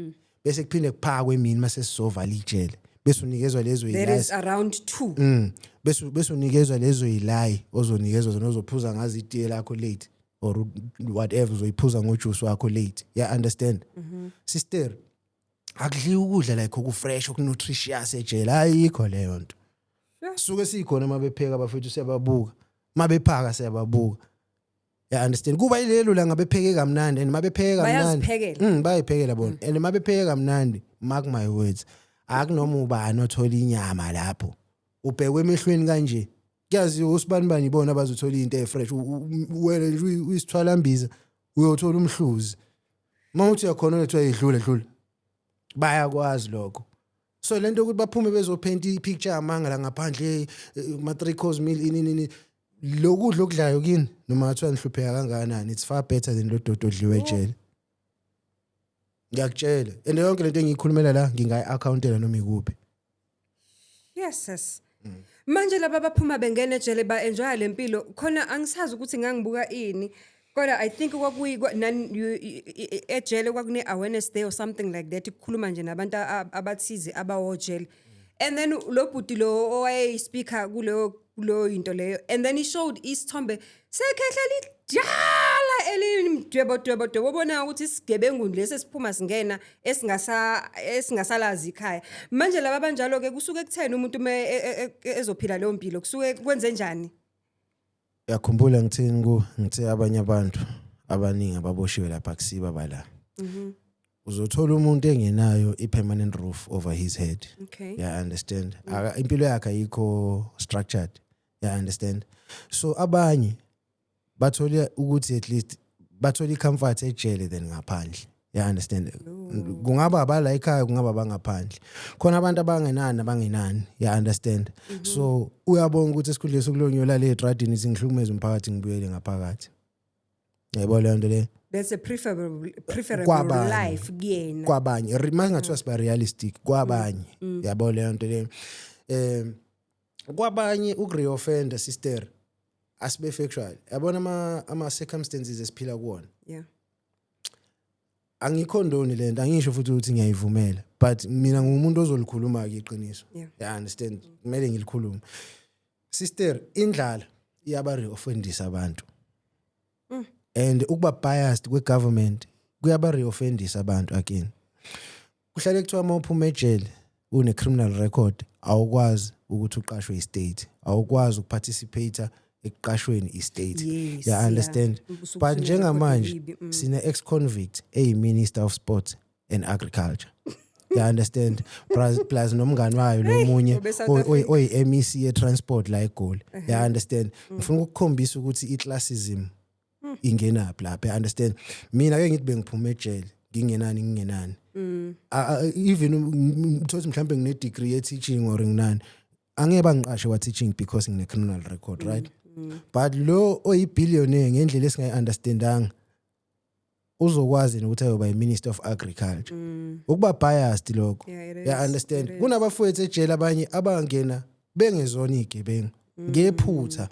Speaker 1: bese kuphinde kuphakwe emini mase sizovala ijele, bese unikezwa lezo
Speaker 2: There
Speaker 1: yilayi
Speaker 2: is around 2.
Speaker 1: Bese unikezwa lezo yilayi ozonikezwa zona, ozophuza ngazo itiye lakho late or whatever uzoyiphuza ngojuice wakho late, yeah, understand? Sister, akudliwa ukudla like okufresh, okunutritious ejele, ayikho leyo nto. Suke sikhona mabepheka bafethu, siyababuka mabephaka, siyababuka, yeah, understand? Kuba ilelo la ngabepheke kamnandi and mabepheke kamnandi
Speaker 2: Bayaziphekela.
Speaker 1: Bayiphekela bona and mabepheke kamnandi, mark my words, akunoma ubani othola inyama lapho. Ubhekwe emehlweni kanje, kuyaziwa usibani bani ibona abazothola into efresh. Wena nje uyisithwalambiza, uyothola umhluzi uma uthi uyakhona lethiwa idlule dlula. Bayakwazi lokho. So lento ukuthi baphume bezopaint i-picture yamanga la ngaphandle, ma 3 course meal, ini ini, lokudla okudlayo kini, noma ngathiwa nihlupheka kangakanani, it's far better than lo dodo odliwe ejele, ngiyakutshela. And yonke lento engiyikhulumela la ngingayi-accountela noma ikuphi.
Speaker 2: Yes. Manje laba baphuma bengena ejele ba-enjoya le mpilo khona. Angisazi ukuthi ngangibuka ini, kodwa I think kwakuyi ejele kwakune awareness day or something like that, ukukhuluma nje nabantu abathize abawojele, and then lo bhuti lo owayeyi-speaker kuleyo into leyo, and then he showed isithombe sekhehla lidala elimdwebo dwebo dwebo, obona ukuthi isigebengu lesi esiphuma singena esingasalazi ikhaya. Manje laba banjalo ke, kusuke kutheni umuntu me ezophila leyo mpilo? Kusuke kwenze njani?
Speaker 1: Uyakhumbula ngithini ku ngithe abanye abantu abaningi ababoshiwe lapha kusiba bala, uzothola umuntu engenayo i-permanent roof over his head. Yeah, understand? Impilo yakhe ayikho structured, yeah, understand? So abanye bathole ukuthi at least bathole i-comfort ejele than ngaphandle, yeah, understand? Kungaba abala ekhaya, kungaba abangaphandle khona, abantu abangenani abangenani, yeah, understand? So uyabonga ukuthi esikhundleni sokulonyola le etradini, singihlukumeza umphakathi, ngibuyele ngaphakathi, yayibona leyo nto leyo?
Speaker 2: That's a preferable
Speaker 1: Kwabanye.
Speaker 2: life kuyena.
Speaker 1: Kwabanye, masingathiwa siba realistic, kwabanye, yabo leyo nto leyo? Kwabanye ukureoffender, sister, asibe factual, yabona ama circumstances esiphila kuwona. Angikhondoni lento, angisho futhi ukuthi ngiyayivumela, but mina ngumuntu ozolikhuluma ke iqiniso. Yeah, understand? Kumele ngilikhulume, sister. Indlala iyaba reoffendisa abantu and ukuba biased kwe-government kuyaba reoffendisa abantu again. Kuhlale kuthiwa uma uphuma ejele une-criminal record, awukwazi ukuthi uqashwe i-state, awukwazi ukuparticipate ekuqashweni i-state. Yeah, understand?
Speaker 2: Usuke
Speaker 1: But
Speaker 2: usune-record
Speaker 1: njengamanje
Speaker 2: elibi.
Speaker 1: sine ex-convict eyi-minister of sport and agriculture, you understand? Plus nomngani wayo lo munye
Speaker 2: obe-South Africa.
Speaker 1: oyi-MEC ye-transport la eGoli, you understand? Ngifuna ukukukhombisa ukuthi i-classism ingenaphi lapha, you understand? Mina ke ngithi bengiphuma ejele ngingenani, ngingenani. Even uthothi mhlawumbe ngine-degree ye-teaching or nginani, angeke bangiqashe kwa-teaching because ngine-criminal record, right? But lo oyi-billionaire ngendlela esingayi-understandanga uzokwazi nokuthi ayoba i-minister of agriculture. Ukuba biased lokho.
Speaker 2: Yeah, it is.
Speaker 1: Yeah, understand?
Speaker 2: It is.
Speaker 1: Kunabafowethu ejele abanye abangena bengezona igebengu, ngephutha,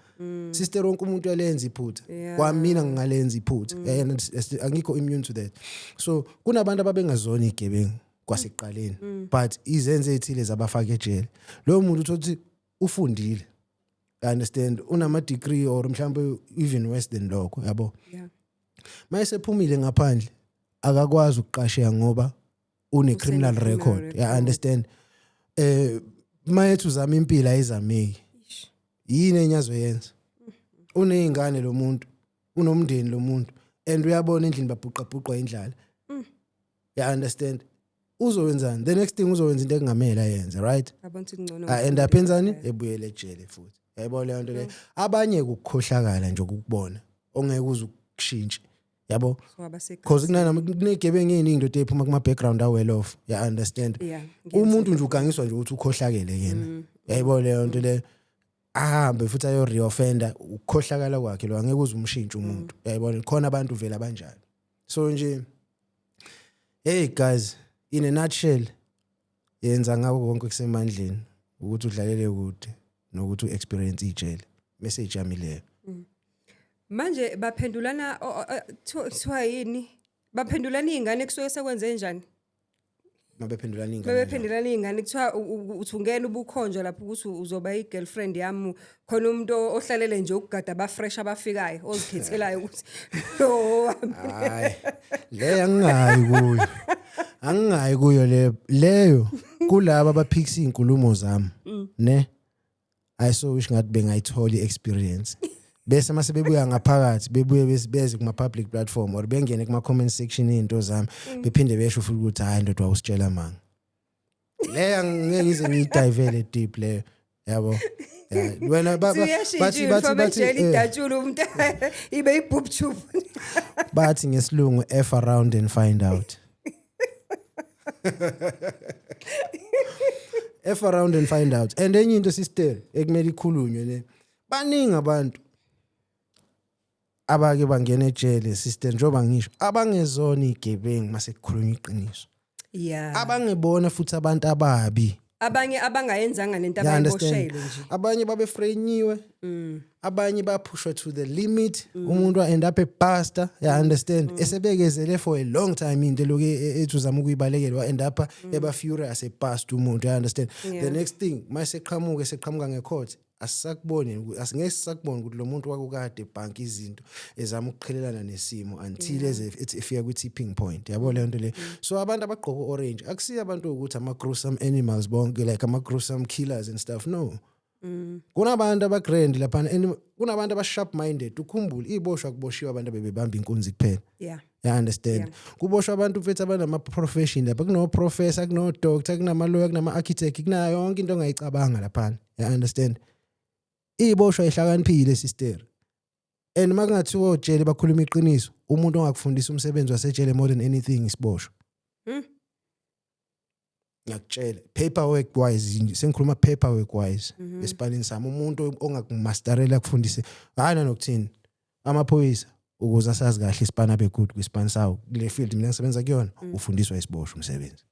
Speaker 1: sister. Wonke umuntu uyalenza iphutha. Kwamina ngingalenza iphutha. Yeah, and angikho immune to that. So kunabantu ababengazona igebengu kwasekuqaleni, but izenzo ezithile zabafaka ejele. Loyo muntu uthothi ufundile, understand, unama degree or mhlawumbe even worse than lokho, yabo? Mayesephumile ngaphandle akakwazi ukuqasheka ngoba une criminal
Speaker 2: Usene-criminal
Speaker 1: record,
Speaker 2: record.
Speaker 1: Yeah, understand? Mayethi uzama impilo, ayizameki. Yini enye azoyenza? Uneyingane lo muntu, unomndeni lo muntu, and uyabona endlini babhuqa bhuqwa indlala, yeah, understand? Uzowenzani? The next thing uzowenza into ekungamele ayenze, right?
Speaker 2: Abona ukuthi kungcono
Speaker 1: Ah, end up enzani? Ebuyele ejele futhi, yayibona leyo nto leyo? Abanye kukukhohlakala nje ukukubona ongeke uze ukushintshe. Yabo?
Speaker 2: So abasegazini.
Speaker 1: Because kunegebengu eziningi, ndoda, ephuma kuma background a well off, ya understand?
Speaker 2: Yeah.
Speaker 1: Umuntu nje ugangiswa nje ukuthi ukhohlakele yena, yayibona leyo nto leyo, ahambe futhi ayo reoffender. Ukukhohlakala kwakhe lo angeke uze umshintshe umuntu, yayibona? Khona abantu vele abanjalo. So nje, hey guys, in a nutshell, yenza ngako konke kusemandleni ukuthi udlalele kude nokuthi u-experience ijele. Message yami leyo.
Speaker 2: Manje baphendulana kuthiwa yini? Baphendulana izingane, kusuke sekwenze njani?
Speaker 1: Mabephendulana ingane?
Speaker 2: Bebephendulana izingane, kuthiwa uthi ungena ubukhonjwa lapho ukuthi uzoba i-girlfriend yami, khona umuntu ohlalele nje ukugada abafresh abafikayo, ozikhethelayo ukuthi lo wami.
Speaker 1: Hayi, leyo angingayi kuyo, angingayi kuyo leyo. Leyo kulaba abaphikisa izinkulumo zami ne. I so wish ngathi bengayithola i-experience, bese mase bebuya ngaphakathi, bebuye beze kuma public platform or bengene kuma comment section izinto zami, bephinde besho futhi ukuthi, "Hayi ndoda, wawusitshela manga." Leyo angeke ngize ngiyidivele deep leyo, yabo. Yeah, wena
Speaker 2: Siyashintsha
Speaker 1: bathi
Speaker 2: ejele, idatshula umuntu ibe i-boob tube.
Speaker 1: Bathi ngesilungu, "F around and find out." F around and find out. And enye into, sister, ekumele ikhulunywe ne, baningi abantu abake bangena ejele, sister, njengoba ngisho, abangezona igebengu mase kukhulunywa iqiniso, abangebona futhi abantu ababi.
Speaker 2: Abanye abangayenzanga nento
Speaker 1: You understand?
Speaker 2: abayiboshelwe nje.
Speaker 1: Abanye babefrenyiwe, abanye baphushwa to the limit, umuntu end up ebasta, you understand, esebekezele for a long time into lokhu ethi uzama ukuyibalekela, wa end up eba furious, ebust umuntu, you understand? The next thing, mase qhamuka, seqhamuka ngecourt, asisakuboni, asingeke sisakubona ukuthi lo muntu wakukade ebhanki izinto ezama ukuqhelelana nesimo until eze ethi efika kwi-tipping point, yabo leyo nto le. So abantu abagqoka orange akusiyo abantu ukuthi ama-gruesome animals bonke, like ama-gruesome killers and stuff, no. Kunabantu abagrand laphana and kunabantu aba-sharp minded. Ukhumbule, iboshwa kuboshiwe abantu abebebamba inkunzi kuphela. You understand? Kuboshwa abantu, mfethu, abanama-profession lapha. Kuno-professor, kuno-doctor, kunama-lawyer, kunama-architect, kunayo yonke into ongayicabanga laphana, you understand? Iboshwa ihlakaniphile, sister, and uma kungathiwa ojele bakhuluma iqiniso, umuntu ongakufundisa umsebenzi wasejele more than anything isiboshwa. Ngiyakutshela, paperwork wise, sengikhuluma paperwork wise, esipanini sami, umuntu ongakumasterela akufundise, hayi nanokuthini, amaphoyisa ukuze asazi kahle isipani, abe good kwisipani sawo kule field mina ngisebenza kuyona, ufundiswa isiboshwa umsebenzi.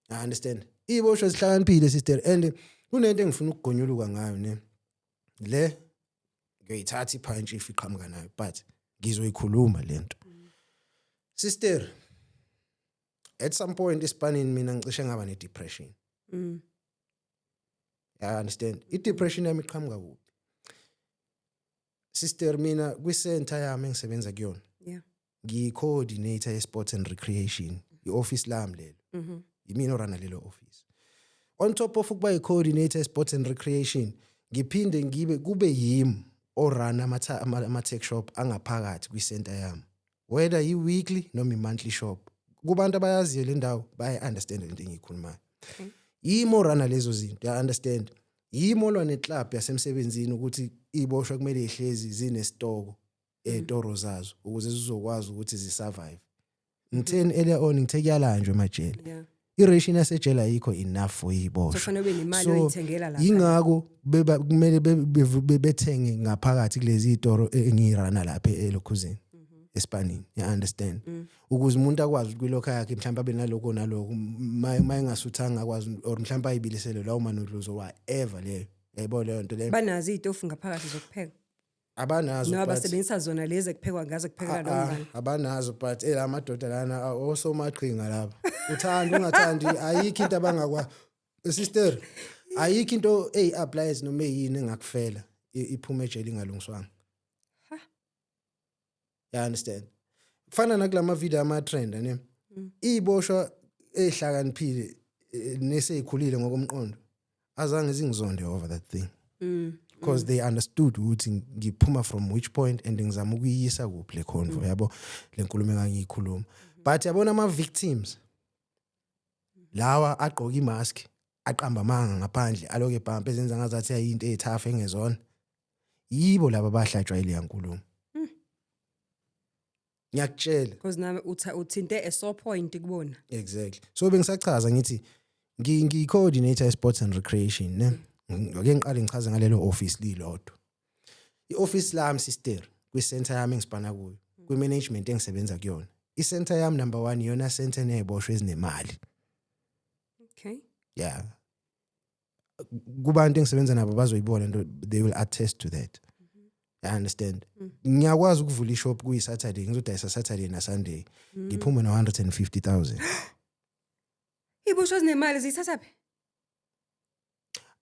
Speaker 1: I understand? Iboshwa zihlakaniphile, sister, and kunento engifuna ukugonyuluka ngayo ne. Le ngiyoyithatha iphantshi if iqhamuka nayo, but ngizoyikhuluma lento, sister. At some point esipanini mina ngicishe ngaba ne-depression. I understand? I-depression yami iqhamuka kuphi, sister? Mina kwi-center yami engisebenza kuyona, ngiyi-coordinator ye-sports and recreation, i-office lami lelo. Yimina orana lelo office. On top of ukuba i-coordinator ye-sports and recreation, ngiphinde ngibe kube yimi orana ama-tuck shop angaphakathi kwi-center yami, whether i-weekly noma i-monthly shop. Kubantu abayaziyo le ndawo bayayi-understand lento engiyikhulumayo. Yimi orana lezo zinto, ya understand? Yimi olwa neclub yasemsebenzini ukuthi iboshwa kumele ihlezi zinesitoko ey'toro zazo ukuze zizokwazi ukuthi zisurvive. Ngitheni earlier on? Ngithe kuyalanjwa emajele. I-ration yasejele ayikho enough for
Speaker 2: So
Speaker 1: iboshwa.
Speaker 2: kufanele ube nemali
Speaker 1: So,
Speaker 2: oyithengela lapha.
Speaker 1: Yingakho beba kumele bethenge ngaphakathi kulezi zitoro engiyirana lapha elokhuzeni, esipanini, you understand, ukuze umuntu akwazi ukuthi kwilokho yakhe mhlawumbe abe nalokho nalokho, ma engasuthanga akwazi or mhlawumbe ayibilisele lawo ma-noodles or whatever leyo, yayibona leyo nto leyo.
Speaker 2: Banazo iy'tofu ngaphakathi zokupheka?
Speaker 1: Abanazo.
Speaker 2: Noma
Speaker 1: But
Speaker 2: basebenzisa zona lezi ekuphekwa ngazo, kuphekela
Speaker 1: Ah,
Speaker 2: nomngane?
Speaker 1: abanazo, but la madoda lana osomaqhinga laba, uthanda ungathandi, ayikho into abangakwa, sister, ayikho into eyi-appliance noma eyini engakufela iphume ejele ingalungiswanga.
Speaker 2: Ha.
Speaker 1: You understand? Kufana nakulama video ama-trend ne, iboshwa ezihlakaniphile neseyikhulile ngokomqondo azange zingizonde over that thing because they understood ukuthi ngiphuma from which point and ngizama ukuyisa kuphi le convo, yabo, le nkulumo engangiyikhuluma. But yabona ama victims lawa agqoka imask, aqamba amanga ngaphandle, aloke ebhampa ezenza ngazathi ayinto ethafu engezona, yibo laba abahlatshwa ile yankulumo. Ngiyakutshela.
Speaker 2: Because nami uthinte a sore point kubona.
Speaker 1: Exactly. So bengisachaza ngithi ngiyi-coordinator e-sports and recreation, ne. Ake ngiqale ngichaze ngalelo office lilodwa. I-office lami, sister, kwi-center yami engisipana kuyo, kwi-management engisebenza kuyona, i-center yami, number one, iyona center eney'boshwa ezinemali. Yeah, kubantu engisebenza nabo bazoyibona into, they will attest to that. I understand. Ngiyakwazi ukuvula ishop kuyi-Saturday, ngizodayisa Saturday na-Sunday, ngiphume no-150 000.
Speaker 2: Iboshwa zinemali ziyithathaphi?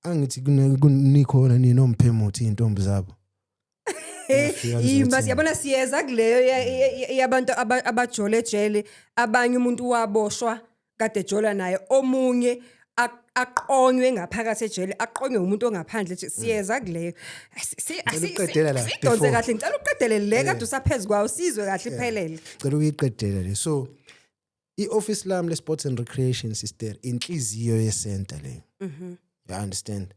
Speaker 1: Angithi nikhona ninomphemutho, iy'ntombi zabo. Ngiyafika
Speaker 2: Yima.
Speaker 1: ngizothenga.
Speaker 2: Siyabona, siyeza kuleyo yabantu abajole ejele. Abanye umuntu waboshwa kade ejola naye, omunye aqonywe ngaphakathi ejele, aqonywe umuntu ongaphandle. Siyeza kuleyo.
Speaker 1: Ngicela ukuqedela la
Speaker 2: Sidonse
Speaker 1: before.
Speaker 2: kahle. Ngicela uqedele le kade usaphezu kwayo, sizwe kahle iphelele.
Speaker 1: Cela ukuyiqedela le. So i-office lami le-sports and recreation, sister, inhliziyo yesenta leyo. You understand?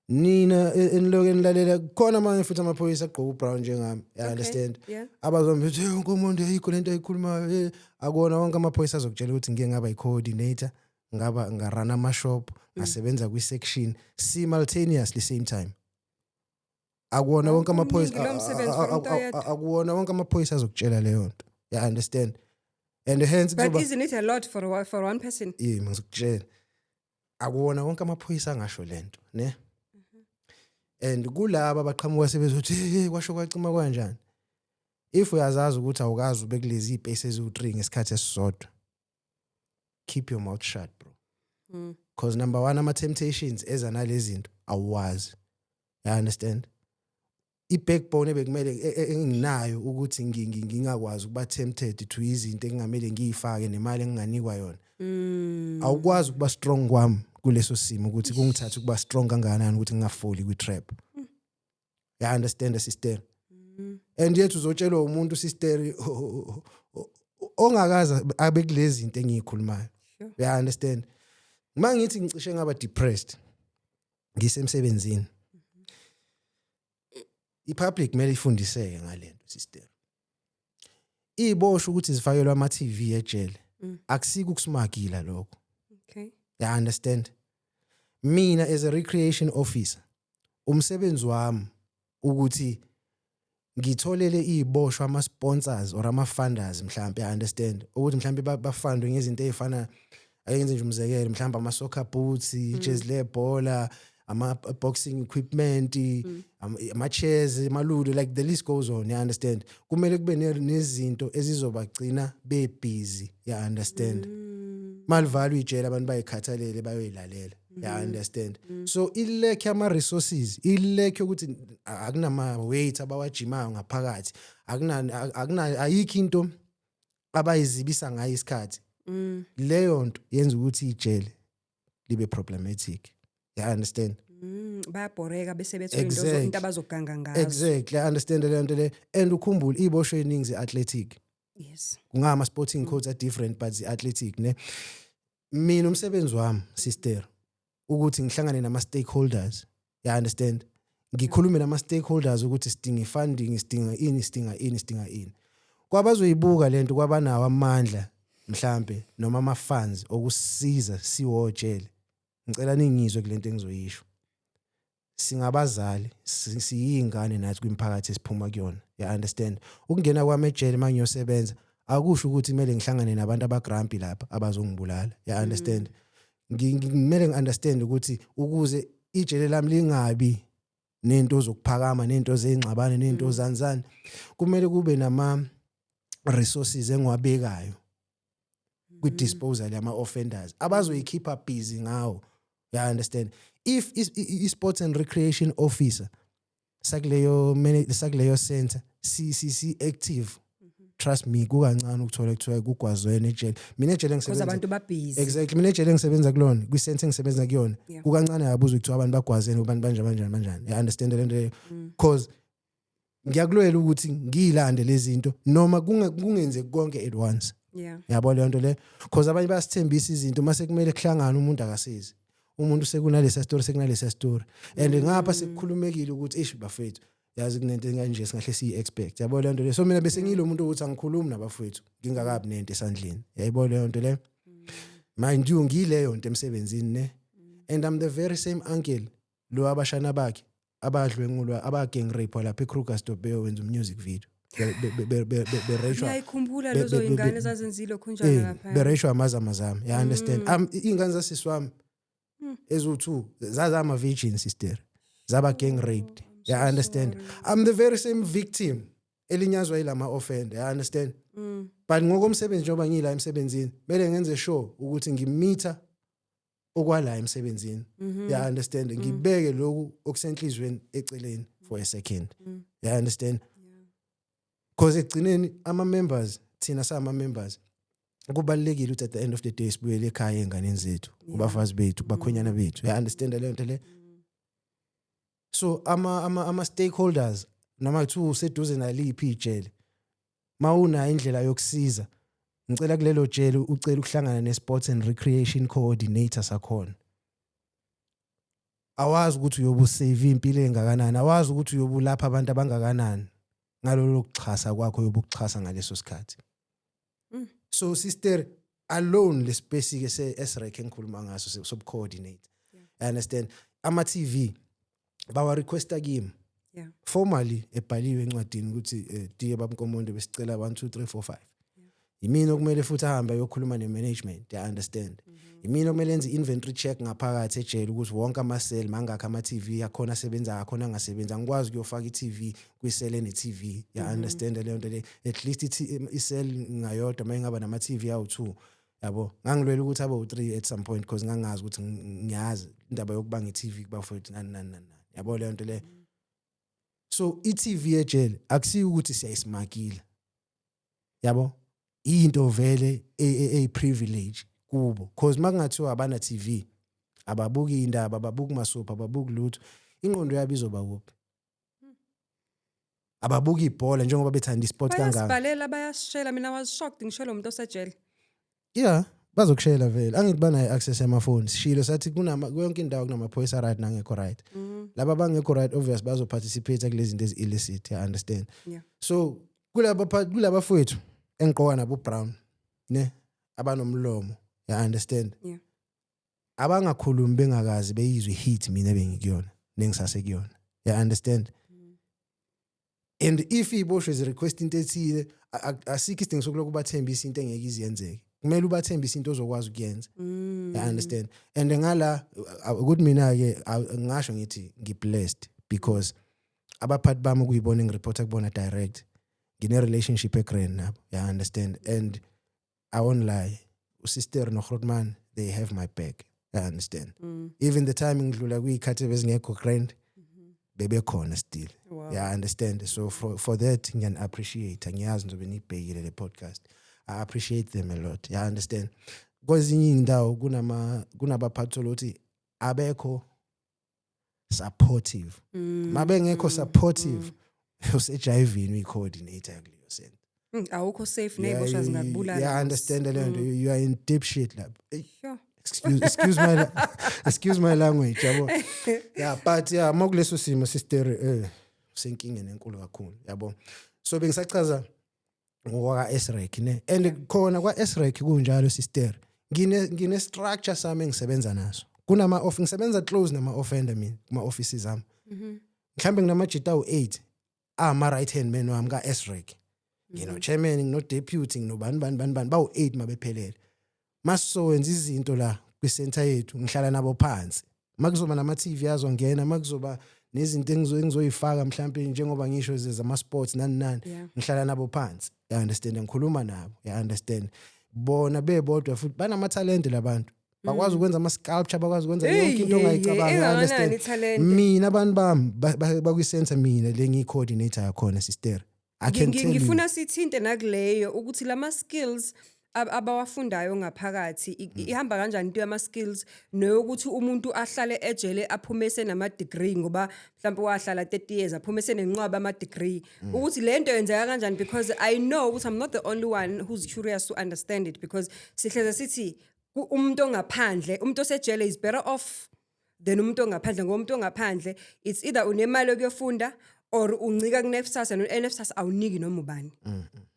Speaker 1: Nina eniloke nilalela khona, amanye futhi amaphoyisa agqoka ubrown njengami, you understand?
Speaker 2: Yeah.
Speaker 1: Abazombe bethi, "Hey, uNkomonde, ayikho lento ayikhulumayo." Akuwona wonke amaphoyisa azokutshela ukuthi ngike ngaba i-coordinator, ngaba ngaruna ama-shop, ngasebenza kwi-section simultaneously, same time. Akuwona wonke amaphoyisa.
Speaker 2: Muningi lo msebenzi for umuntu oyedwa.
Speaker 1: Akuwona wonke amaphoyisa azokutshela leyo nto, you understand? And hence
Speaker 2: But
Speaker 1: kuzoba
Speaker 2: isn't it a lot for one person?
Speaker 1: Yimi ngizokutshela, akuwona wonke amaphoyisa angasho lento, ne. And kulaba abaqhamuka sebezothi, "Hey, hey, kwasho kwacima kanjani?" If uyazazi ukuthi awukazi ube kulezi iy'pace eziwu-3 ngesikhathi esisodwa, keep your mouth shut, bro, because number one, ama-temptations eza nalezi zinto awuwazi, you understand? I-backbone ebekumele enginayo ukuthi ngingakwazi ukuba tempted to izinto engingamele ngiyifake nemali enginganikwa yona, awukwazi ukuba strong kwami kuleso simo, ukuthi kungithatha ukuba strong kangakanani ukuthi ngingafoli kwi-trap, you understand, sister? And yet uzotshelwa umuntu, sister, ongakaze abe kulezi zinto engiyikhulumayo. You understand? Mangithi ngicishe ngaba depressed ngisemsebenzini, ipublic kumele ifundiseke ngalento, sister. Iboshwe ukuthi zifakelwe ama TV ejele, akusiko ukusmagila lokho. You understand? Mina as a recreation officer, umsebenzi wami ukuthi ngitholele iziboshwa ama sponsors or ama funders mhlambe, you understand, ukuthi mhlambe bafundwe ngezinto ezifana, ake ngenze nje umzekelo, mhlambe ama soccer boots, ijezi lebhola, ama boxing equipment, ama chairs, amaludo, like the list goes on, you understand? Kumele kube nezinto ezizobagcina be busy, you understand? Malivalwe ijele, abantu bayikhathalele, bayoyilalela, you understand? So ilack yama resources, ilack yokuthi akunama weight abawajimayo ngaphakathi, akuna ayikho into abayizibisa ngayo isikhathi, leyo nto yenza ukuthi ijele libe problematic, you understand?
Speaker 2: Bayabhoreka bese bethola into into abazoganga ngazo.
Speaker 1: Exactly, I understand leyo nto le. And ukhumbule, iboshwe eningi ze-athletic. Kungama sporting codes are different, but the-athletic, ne. Mina umsebenzi wami, sister, ukuthi ngihlangane nama stakeholders, you understand? Ngikhulume nama stakeholders ukuthi sidinga funding, sidinga ini, sidinga ini, sidinga ini. Kwabazoyibuka lento, kwabanawo amandla mhlambe noma ama funds okusiza siwojele, ngicela ningizwe kulento engizoyisho. Singabazali, siyingane nathi kwimiphakathi esiphuma kuyona, you understand? Ukungena kwami ejele mangiyosebenza akusho ukuthi kumele ngihlangane nabantu abagrumpy lapha abazongibulala, you understand? Kumele ngi-understand ukuthi ukuze ijele lami lingabi nento zokuphakama, nento zengxabano, nento zanzani, kumele kube nama resources engiwabekayo kwi-disposal yama-offenders abazoyikhipha busy ngawo, you understand? If i-sports and recreation officer sakuleyo center si active, trust me, kukancane ukuthola kuthiwa kugwazwene ejele. Mina ejele
Speaker 2: Because
Speaker 1: ngisebenza
Speaker 2: abantu babhizi.
Speaker 1: Exactly. Mina ejele ngisebenza kulona, kwi-center engisebenza kuyona, kukancane yabuza kuthiwa abantu bagwazene, abantu banje banjani banjani, you understand le nto leyo? Because ngiyakulwela ukuthi ngiyilande lezi zinto noma kungenzeki konke at once. Yabo leyo nto le? Because abanye bayasithembisa izinto, mase kumele kuhlangane umuntu akasizi umuntu, sekunalesa story, sekunalesa story, and ngapha sekukhulumekile ukuthi, "Eish bafethu." Yazi, kunento enganje singahle siyi-expect, yabo, leyo nto le. So mina bese ngiyilo muntu ukuthi angikhulumi nabafowethu ngingakabi nento esandleni, yayibona leyo nto le. Mind you, ngileyo nto emsebenzini ne, and I'm the very same uncle lo abashana bakhe abadlwengulwa, aba-gang rape lapha eKrugersdorp, beyowenza music video, bereshwa.
Speaker 2: Ngiyayikhumbula lezo ingane ezazenzile khunjana lapha.
Speaker 1: Bereshwa amazamazama, you understand? Iy'ngane zasisi wami eziwu-two zazama-virgin, sister, zaba gang raped, you understand? I'm the very same victim elinyazwa yilama offender, you understand? But ngokomsebenzi, njengoba ngila emsebenzini, kumele ngenze sure ukuthi ngimitha okwala emsebenzini, you understand? Ngibeke lokhu okusenhlizweni eceleni for a second, you understand? Because ekugcineni ama-members, thina sama-members, kubalulekile ukuthi at the end of the day sibuyele ekhaya, ey'nganeni zethu, kubafazi bethu, kubakhwenyana bethu, you understand leyo nto le? So ama stakeholders, noma kuthiwa useduze naliphi ijele, mawunayo indlela yokusiza, ngicela kulelo jele ucela ukuhlangana ne-sports and recreation coordinator sakhona. Awazi ukuthi uyobe usave impilo engakanani, awazi ukuthi uyobe ulapha abantu abangakanani ngalolo kuxhasa kwakho uyobe ukuxhasa ngaleso sikhathi. So sister, alone lespace ke se-SREC engikhuluma ngaso sobu-coordinate, you understand? Ama-TV bawa requesta kimi formally, ebhaliwe encwadini ukuthi dear baba Nkomonde, besicela 1 2 3 4 5. Yimina okumele futhi ahambe ayokhuluma ne-management, you understand? Yimina okumele enze i-inventory check ngaphakathi ejele ukuthi wonke ama-cell mangakhi ama-TV akhona asebenzayo, akhona angasebenzi. Angikwazi ukuyofaka i-TV kwi-cell ene-TV, you understand leyo nto le? At least i-cell ngayodwa uma ingaba nama-TV awu-2, yabo. Ngangilwela ukuthi abe u-3 at some point because ngangazi ukuthi ngiyazi indaba yokuba nge-TV kubafowethu, nani nani nani nani, yabo leyo nto le. So i-TV ejele akusiyo ukuthi siyayisimakila, yabo, into vele eyi-privilege kubo, cause makungathiwa abana TV, ababuki indaba, ababuki masupha, ababuki lutho, ingqondo yabo izoba kuphi? Ababuki ibhola njengoba bethanda isport kangaka.
Speaker 2: Bayasibhalela, bayasishela. Mina I was shocked ngishela umuntu osejele.
Speaker 1: Yeah, bazokushela vele, angithi banayo access yamafoni. Sishilo sathi kunama yonke indawo kunamaphoyisa right nangekho right. Laba abangekho right, obvious, bazoparticipate kulezi zinto ezi-illicit, you understand?
Speaker 2: Yeah.
Speaker 1: So kulaba fowethu engiqoka nabo brown ne abanomlomo, you understand?
Speaker 2: Yeah.
Speaker 1: Abangakhulumi bengakazi beyizwe hit mina bengikuyona nengisase kuyona, you understand? And if iboshwe zi-request into ethile, asikho isidingo sokulokhu ubathembisa into engeke iziyenzeke. Kumele ubathembise into ozokwazi ukuyenza, you understand? And ngala ukuthi mina-ke ngingasho ngithi ngi-blessed because abaphathi bami kuyibona engireporta kubona direct, ngine-relationship egrand nabo, you understand? And I won't lie, usister noGrootman, they have my back, you understand? Even the time ngidlula kuyikhathi bezingekho grand, bebekhona still. Yeah, I understand. So for that ngiyan appreciate. Ngiyazi ngizobe niyibhekile le podcast. I appreciate them a lot, yeah, understand? Kwezinye indawo kunabaphathi ukuthi abekho supportive. Mabengekho supportive, usejayivini uyi-coordinator kuleyo center.
Speaker 2: Awukho safe, ney'boshwa zingakubulala.
Speaker 1: Yeah, understand leyo nto. You are in deep shit lapho. Ey, excuse my language, yabo. Yeah, but yeah, makuleso simo, sister, usenkingeni enkulu kakhulu, yabo. So bengisachaza ngokwaka SREC ne, and khona kwa SREC kunjalo, sister, ngine structure sami engisebenza naso. Kunama off ngisebenza close nama offender mina kuma offices ami. Mhlambe nginamajita awu8 ama right hand man wami ka SREC. Ngino chairman, ngino deputy, nginobani bani bani bani, bawu8 mabephelele. Masizowenza izinto la kwi-center yethu, ngihlala nabo phansi. Makuzoba nama-TV azongena, makuzoba nezinto engizoyifaka mhlampe, njengoba ngisho zama-sports nani nani, ngihlala nabo phansi, you understand? Ngikhuluma nabo, you understand? Bona bebodwa futhi banamathalente labantu, bakwazi ukwenza ama-sculpture, bakwazi ukwenza yonke into ongayicabanga, you
Speaker 2: Engakanani
Speaker 1: understand?
Speaker 2: ithalente?
Speaker 1: Mina abantu bami bakwi-center, mina le ngiyi-coordinator yakhona, sister, I can tell you.
Speaker 2: Ngifuna sithinte nakuleyo ukuthi lama skills abawafundayo ngaphakathi, ihamba kanjani into yama skills neyokuthi umuntu ahlale ejele aphume senama degree, ngoba mhlawumbe wahlala 30 years aphume senenqwaba ama degree, ukuthi le nto yenzeka kanjani? Because I know ukuthi I'm not the only one who's curious to understand it, because sihleze sithi umuntu ongaphandle, umuntu osejele is better off than umuntu ongaphandle, ngoba umuntu ongaphandle it's either unemali yokuyofunda. Or uncika ku-NSFAS, and u-NSFAS awuniki noma ubani,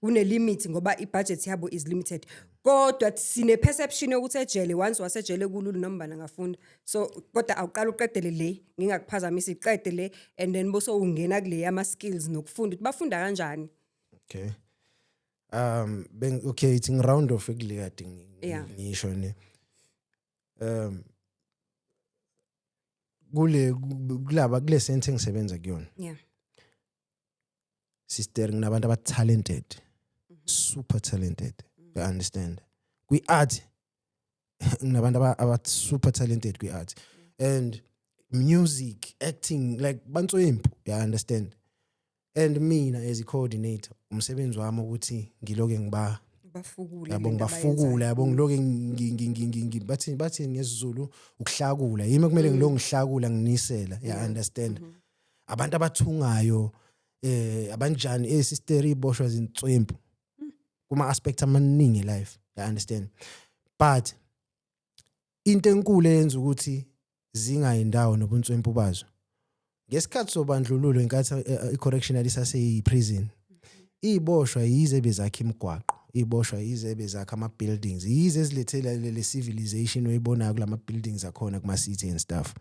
Speaker 2: kune-limit ngoba i-budget yabo is limited. Kodwa sine-perception yokuthi ejele, once wasejele, kulula, noma ubani angafunda. So kodwa awuqala uqedele le, ngingakuphazamisi, iqede le and then bose ungena kule yama-skills nokufunda ukuthi bafunda kanjani.
Speaker 1: Okay, okay, ithi ngi-round off ekule kade ngisho ne kule kulaba kule center engisebenza kuyona. Sister, nginabantu aba talented, super talented, you understand? Kwi art nginabantu aba super talented kwi art and music, acting, like bantswempu, you understand? And mina as a coordinator, umsebenzi wami ukuthi ngiloke ngiba
Speaker 2: bafukule
Speaker 1: yabo,
Speaker 2: lento
Speaker 1: ngibafukula, yabo, ngiloke bathi ngesiZulu ukuhlakula yimi kumele ngiloke ngihlakula, nginisela, you understand? Abantu abathungayo, abanjani, sister, iboshwa zinswempu kuma aspects amaningi life, you understand? But into enkulu eyenza ukuthi zingayindawo nobunswempu bazo, ngesikhathi sobandlululo, inkathi i-correctional isaseyi-prison, iboshwa yize bezakha imigwaqo, iboshwa yize bezakha ama-buildings, yize ezilethela le civilization oyibonayo kulama buildings akhona kuma-city and stuff,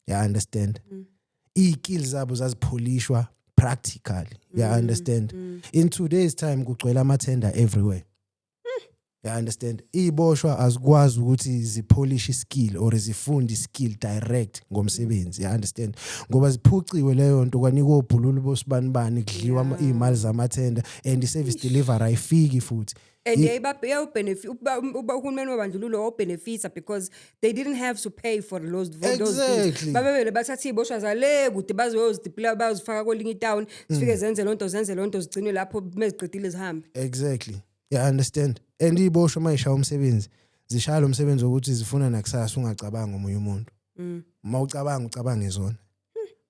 Speaker 1: you understand? Iy'skills zabo zazipholishwa practically, you understand? In today's time kugcwele amathenda everywhere, you understand? Iboshwa azikwazi ukuthi zipolish iskill or zifunde iskill direct ngomsebenzi, you understand? Ngoba ziphuciwe leyo nto, kwanikwa obhululu bosibanibani, kudliwa iy'mali zamathenda and i-service delivery ayifiki futhi.
Speaker 2: And yayiwubenefit uba uhulumeni wobandlululo wawubenefita because they didn't have to pay for those things. Babevele bathatha iy'boshwa zale kude, bazoyozideploya, bayozifaka kwelinye itown, zifike zenze lonto, zenze lonto, zigcinwe lapho, meziqedile zihambe.
Speaker 1: Exactly, you understand? And iboshwa mayishaya umsebenzi, zishaya lo msebenzi wokuthi zifuna nakusasa ungacabanga omunye umuntu. Uma ucabanga, ucabange zona.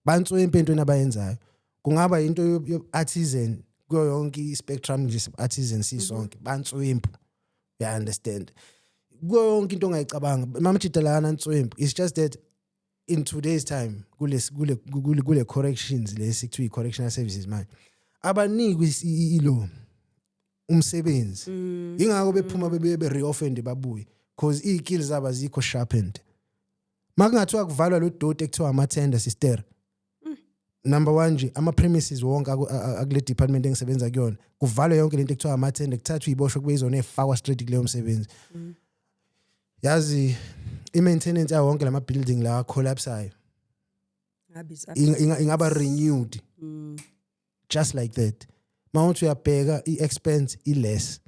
Speaker 1: Bantswempe entweni abayenzayo, kungaba into artisan kuyo yonke i-spectrum nje, artisan sisonke bantswempu, you understand? Kuyo yonke into ongayicabanga, mamajida lana ntswempu. It's just that in today's time kule corrections lesi kuthiwa i-correctional services manje, abanikwi ilo umsebenzi, ingakho bephuma bebe be reoffend babuye, because iy'skills zabo azikho sharpened. Makungathiwa kuvalwa lo doti ekuthiwa amathenda, sister, number 1 nje, ama premises wonke akule department engisebenza kuyona, kuvalwe yonke lento ekuthiwa amathenda, kuthathwe iboshwe kube izona efakwa straight kuleyo msebenzi. Yazi i-maintenance yawo wonke lama building la collapseayo
Speaker 2: Ngabe
Speaker 1: ingaba renewed just like that. Mawuthi uyabheka, i-expense i-less,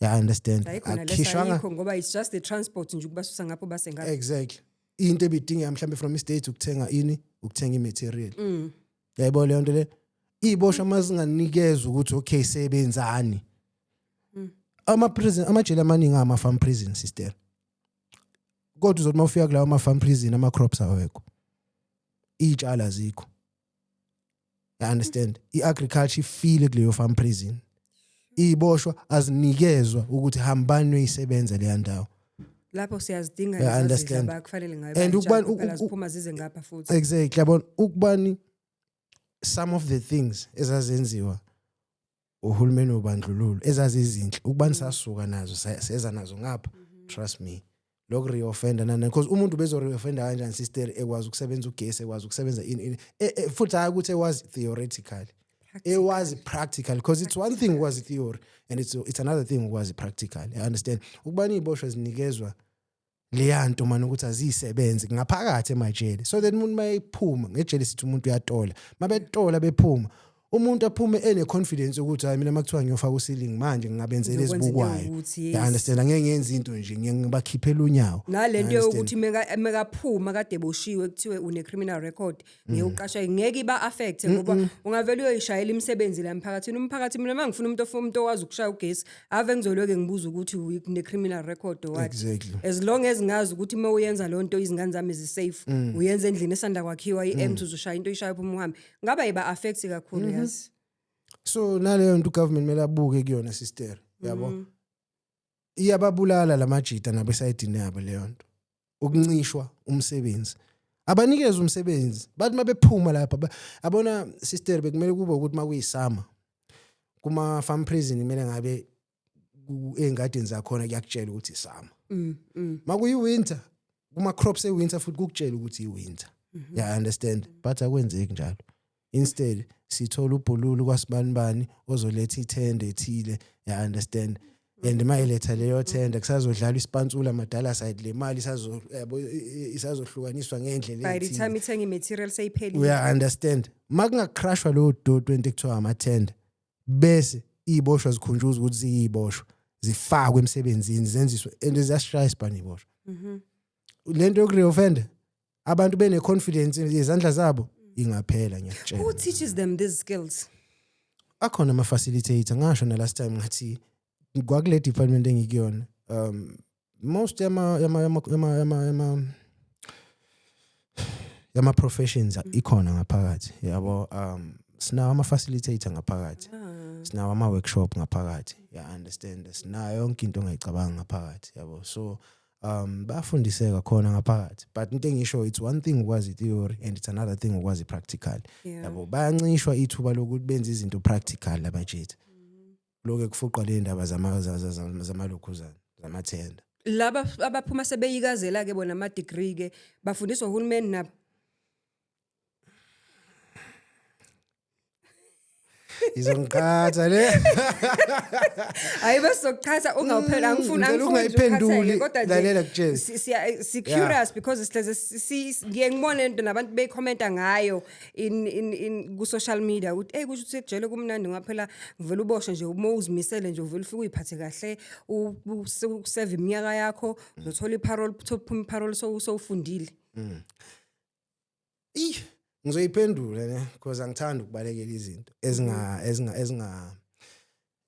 Speaker 1: you understand?
Speaker 2: Ayikho nalesa.
Speaker 1: Akukhishwanga.
Speaker 2: Ayikho, ngoba it's just the transport nje ukubasusa ngapho base ngapho.
Speaker 1: Exactly. Into ebidingeka mhlambe from i-state ukuthenga ini, ukuthenga i-material, yayibona leyo nto le. Iboshwa mazinganikezwa ukuthi okay, sebenzani ama prison, amajele amaningi ama farm prison, sister, kodwa uzothi mawufika kulawo ama farm prison, ama crops awekho, iy'tshalo azikho, you understand? I-agriculture ifile kuleyo farm prison. Iboshwa azinikezwa ukuthi hambani noyisebenza leya ndawo.
Speaker 2: Lapho siyazidinga
Speaker 1: Yeah,
Speaker 2: leza
Speaker 1: understand.
Speaker 2: zidla kufanele ngabe
Speaker 1: And
Speaker 2: phela ziphuma zize ngapha futhi.
Speaker 1: Exactly, yabona ukubani some of the things ezazenziwa uhulumeni wobandlululo ezazizinhle, ukubani sasuka nazo, seza nazo ngapha, trust me, lokhu reoffender nana, because umuntu bezo reoffender kanjani, sister, ekwazi ukusebenza ugesi, ekwazi ukusebenza ini ini, futhi hayi ukuthi ekwazi theoretically, ewazi practical, because it's one thing ukwazi theory and it's another thing ukwazi practical, you understand? Ukubani iboshwa zinikezwa leya nto manje ukuthi aziyisebenze ngaphakathi emajele, so that umuntu mayephuma ngejele, sithi umuntu uyatola, mabetola bephuma, umuntu aphume ene confidence ukuthi hayi, mina makuthiwa ngiyofaka uceiling manje, ngingabenzela
Speaker 2: Ngizokwenza into
Speaker 1: ezibukwayo.
Speaker 2: ewukuthi,
Speaker 1: You
Speaker 2: yes.
Speaker 1: understand? Angeke ngenze into nje, ngeke ngibakhiphela unyawo.
Speaker 2: Nalento
Speaker 1: You understand?
Speaker 2: yokuthi mekaphuma kade boshiwe, kuthiwe une criminal record, ngeke uqashwe, ngeke iba affect, ngoba ungavele uyoyishayela imisebenzi la emphakathini. Umphakathi, mina mangifuna umuntu ofuna umuntu owazi ukushaya ugesi, ave ngizoloke ngibuza ukuthi une criminal record or what. As long as ngazi ukuthi uma uyenza lonto nto izingane zami zi-safe, uyenza endlini esanda kwakhiwa i-empty, uzoshaya into oyishaya phuma uhambe, ngaba iba affect kakhulu, yazi.
Speaker 1: So naleyo nto ugovernment kumele abuke kuyona, sister, yabo, iyababulala lamajita nabo esayidini yabo leyo nto, ukuncishwa umsebenzi. Abanikeze umsebenzi, bathi mabephuma lapha abona sister, bekumele kube ukuthi makuyisama kuma farm prison, kumele ngabe ey'ngadini zakhona kuyakutshela ukuthi isama. Makuyi-winter, kuma-crops e-winter futhi kukutshela ukuthi i-winter. Yeah, understand, but akwenzeki njalo. Instead sithola ubhululu kwasibanibani ozoletha ithende ethile, yeah, understand, and mayiletha leyo thenda kusazodlalwa isipantsula madala side, le mali isazo, yabo, isazohlukaniswa ngendlela
Speaker 2: By the
Speaker 1: ethile.
Speaker 2: time ithenga i-material seyiphelile.
Speaker 1: Uya understand, makungacrashwa leyo doti wento ekuthiwa amathenda, bese iziboshwa zikhunjuzwa ukuthi ziyiboshwa, zifakwe emsebenzini, zenziswe, and ziyasishaya isibani iboshwa. Lento yoku-reoffender abantu bene-confidence yezandla zabo ingaphela, ngiyakutshela.
Speaker 2: Who teaches them these skills?
Speaker 1: Akhona ama-facilitator. Ngasho na last time ngathi kwakule department engikuyona, most yama professions ikhona ngaphakathi, yabo. Sinawo ama facilitator ngaphakathi, sinawo ama workshop ngaphakathi, ya understand, sinayo yonke into ongayicabanga ngaphakathi, yabo. So bayafundiseka khona ngaphakathi, but into engisho, it's one thing ukwazi theory and it's another thing ukwazi practical. Yabo, bayancishwa ithuba lokuthi benze izinto practical labajeti, lokho kufuqa le ndaba zamalokhuzana zamathenda.
Speaker 2: Laba abaphuma sebeyikazela ke bona ama degree ke, bafundiswa uhulumeni nabo?
Speaker 1: Izongiqhatha le.
Speaker 2: Hayi, besizokuchatha ungawuphela, angifuni.
Speaker 1: Ngicela
Speaker 2: Angifuni nje
Speaker 1: ungayiphenduli.
Speaker 2: ukukhatheke, kodwa nje
Speaker 1: Lalela kutshela.
Speaker 2: Si curious because sihleze ngiye ngibone into nabantu beyikhomenta ngayo in ku social media ukuthi hey, kusho ukuthi ejele kumnandi ngaphela, ngivela uboshwe nje, uma uzimisele nje uvela ufike uyiphathe kahle, useve iminyaka yakho, uzothola iparole, uphuma iparole sowufundile.
Speaker 1: Ih, ngizoyiphendula ne, because angithandi ukubalekela izinto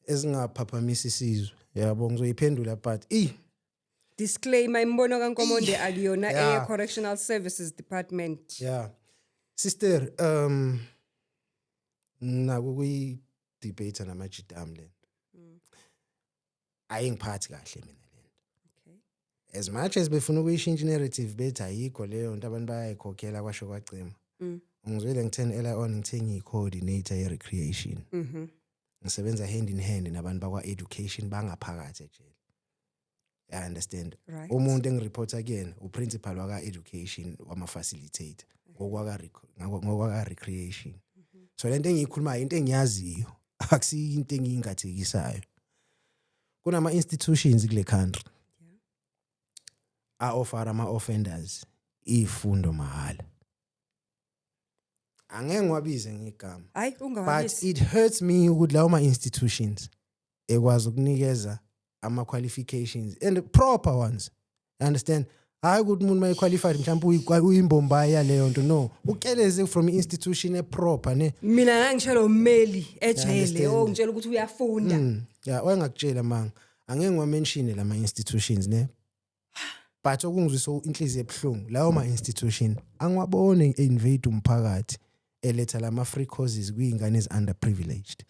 Speaker 1: ezingaphaphamisa isizwe, yabo. Ngizoyiphendula, but ih.
Speaker 2: Disclaimer: imbono kaNkomonde akuyona eye Correctional Services Department.
Speaker 1: Yeah, sister, nako kuyi debate namajidam lento ayingiphathi kahle mina lento. As much as befuna ukuyishintsha narrative, bethi ayikho leyo nto, abantu bayayikhokhela, kwasho kwacima. Ungizwile ngitheni earlier on? Ngithe ngiyi-coordinator ye-recreation, ngisebenza hand in hand nabantu bakwa-education bangaphakathi ejele, I understand. Umuntu engireporta kuyena uprincipal waka-education wama-facilitator ngokwaka-recreation. So lento engiyikhulumayo into engiyaziyo, akusiyo into engiyingathekisayo. Kunama-institutions kule country a-offer ama-offenders ifundo mahhala, angeke ngiwabize ngegama.
Speaker 2: Hayi,
Speaker 1: But
Speaker 2: ungawabizi.
Speaker 1: it hurts me ukuthi lawo ma-institutions ekwazi ukunikeza ama-qualifications and proper ones, you understand, hayi ukuthi umuntu maye-qualified mhlawumbe uyimbombayi yaleyo nto, no, ukeleze from i-institution eproper ne.
Speaker 2: Mina ngangishela ummeli ejele
Speaker 1: Understand.
Speaker 2: ongitshela ukuthi uyafunda.
Speaker 1: Ya, wayengakutshela manga, angeke ngiwamenshine lama institutions ne, but okungizwisa inhliziyo ebuhlungu, lawo ma institution angiwabone invade umphakathi eletha lama free courses kuyingane ezi underprivileged,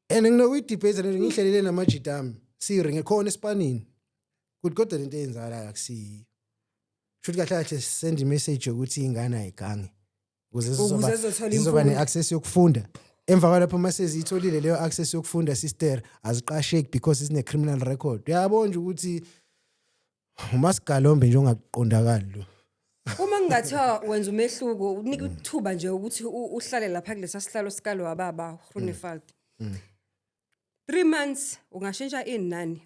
Speaker 1: and nginokuyidebate lento ngihlelele namajita ami siringe khona esipanini kuthi, kodwa lento eyenzakalayo akusiyiyo. Shuthi kahle kahle send message yokuthi ingane ayigange ukuze
Speaker 2: Ukuze zizothola
Speaker 1: zizoba
Speaker 2: imfundo.
Speaker 1: ne-access yokufunda. Emva kwalapho uma seziyitholile leyo access yokufunda, sister, aziqasheki because zine-criminal record. Uyabona nje ukuthi umasigalombe nje ongaqondakali lo.
Speaker 2: Uma kungathiwa wenza umehluko, unika ithuba nje ukuthi uhlale lapha kulesa sihlalo sikalo wababa Groenewald 3 months, ungashintsha ini nani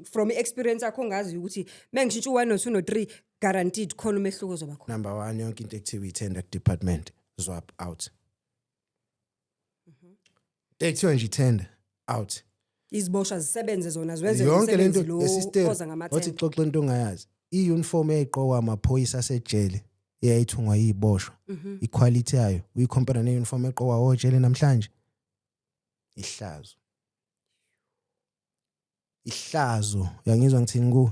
Speaker 2: from i-experience yakho ongaziyo ukuthi mengishintsha u-1 no 2 no 3, guaranteed khona umehluko ozoba khona?
Speaker 1: Number one, yonke into ekuthiwa i-tender department, swap out. Into ekuthiwa nje i-tender, out.
Speaker 2: Iziboshwa zisebenze zona, ziwenze
Speaker 1: Yonke lento
Speaker 2: umsebenzi lo
Speaker 1: esister
Speaker 2: oza
Speaker 1: wathi
Speaker 2: ngamathenda.
Speaker 1: Xoxa into ongayazi. I-uniform eyayigqokwa amaphoyisa asejele eyayithungwa yiboshwa, iquality yayo uyicompare ne-uniform egqokwa ojele namhlanje, ihlazo, ihlazo. Uyangizwa ngithini? Ku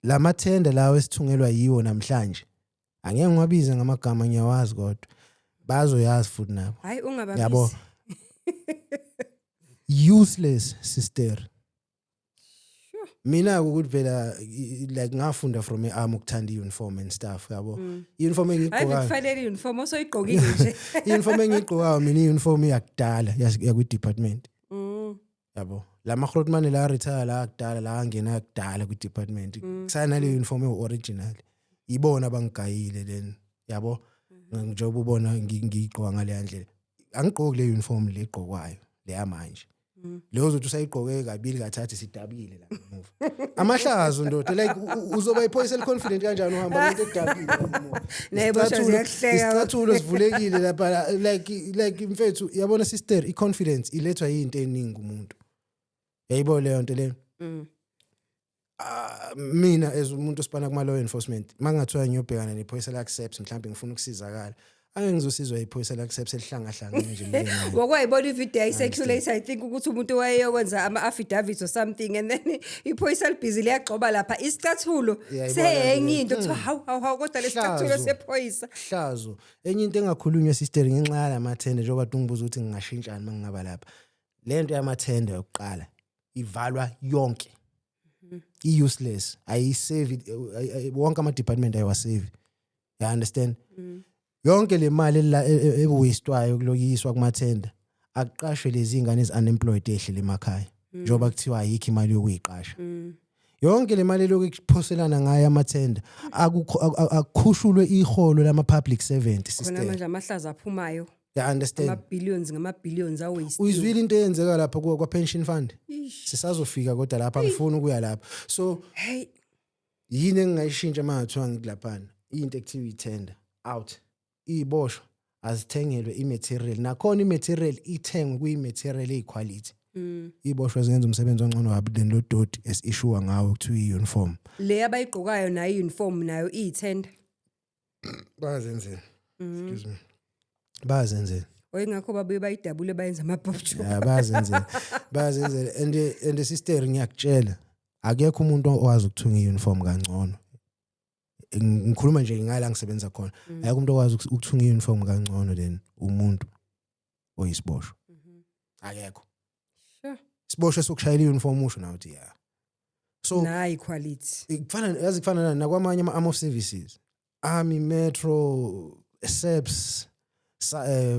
Speaker 1: lamathenda lawo esithungelwa yiwo namhlanje, angeke ngiwabize ngamagama, ngiyawazi kodwa bazoyazi futhi nabo.
Speaker 2: Hayi,
Speaker 1: Yabo,
Speaker 2: ungababizi.
Speaker 1: Useless, sister.
Speaker 2: Sure.
Speaker 1: Mina ukuthi phela like ngafunda from e-army ukuthanda i-uniform and stuff, yabo, i-uniform
Speaker 2: Hayi,
Speaker 1: engiyigqokayo.
Speaker 2: Kufanele i-uniform osoyigqokile nje.
Speaker 1: I-uniform engiyigqokayo mina, i-uniform yakudala yakwi-department, yabo, la magrotmane la retire la kudala, la angena kudala kwi-department, kusana le uniform ewu-original, ibona abangigayile then, yabo, njengoba ubona ngiyigqoka ngaleya ndlela. Angigqoki le uniform le egqokwayo le yamanje, leyo uzothi usayigqoke kabili kathathu sidabukile la ngemuva. Amahlazo, ndoda. Like uzoba iphoyisa eliconfident kanjani uhamba ngento edabukile la ngemuva?
Speaker 2: Ney'boshwa ziyakuhleka.
Speaker 1: Isicathulo sivulekile lapha, like mfethu, yabona sister, i-confidence ilethwa yinto eningi umuntu, yayibona leyo nto leyo. Ah, mina as umuntu osipana kuma law enforcement, mangathiwa ngiyobhekana nephoyisa la SAPS mhlawumbe ngifuna ukusizakala, angeke ngizosizwa iphoyisa la SAPS elihlangahlangene nje mina naye.
Speaker 2: Wakwayibona ividiyo yayicirculate, I think, ukuthi umuntu wayeyokwenza ama-affidavits or something, and then iphoyisa libhizi liyagxoba lapha isicathulo
Speaker 1: Iyayibona
Speaker 2: seyenye
Speaker 1: leyo.
Speaker 2: into, kuthiwa, "Hawu, hawu, hawu, kodwa lesicathulo
Speaker 1: Hlazo.
Speaker 2: sephoyisa."
Speaker 1: Hlazo. Enye into engakhulunywa, sister, ngenxa yalamathenda, njengoba ungibuza ukuthi ngingashintshani uma ngingaba lapha, le nto yamathenda yokuqala ivalwa yonke, i-useless, ayisave. Wonke ama-department ayiwasave, you understand? Yonke le mali ewastwayo kulokuyiswa kumathenda, akuqashwe lezi ngane ezi-unemployed ehlele emakhaya, njengoba kuthiwa ayikho imali yokuyiqasha. Yonke le mali elokhu ikuphoselana ngayo amathenda, akukhushulwe iholo lama-public servant,
Speaker 2: Khona
Speaker 1: sister.
Speaker 2: manje amahlaza aphumayo.
Speaker 1: You understand?
Speaker 2: Ama-billions ngama-billions awaste.
Speaker 1: Uyizwile into eyenzeka lapha kwa-pension fund? Sisazofika kodwa lapha, angifuni ukuya lapha, so
Speaker 2: Hey.
Speaker 1: yini engingayishintsha uma ngathiwa ngikulaphana? Into ekuthiwa i-tender out, iy'boshwa azithengelwe i-material, nakhona i-material ithengwe kuyi-material eyi-quality. Iy'boshwa zingenza umsebenzi ongcono kabi than lo doti esi-issuwa ngawo kuthiwa i-uniform.
Speaker 2: Le abayigqokayo nayo, i-uniform nayo iyithenda.
Speaker 1: Bayazenzela, excuse me, bayazenzela.
Speaker 2: Oyingakho babuye bayidabule bayenza amabhobho.
Speaker 1: Ya, bayazenzela, bayazenzela. And sister, ngiyakutshela, akekho umuntu owazi ukuthunga i-uniform kangcono. Ngikhuluma nje ngala ngisebenza khona, akekho umuntu owazi ukuthunga i-uniform kangcono than umuntu oyisiboshwa, akekho. Isiboshwa sokushayela i-uniform, usho nawe uthi ya, so
Speaker 2: Nayi quality.
Speaker 1: Kufana, yazi, kufana nakwamanye ama-arm of services, army, metro, SAPS,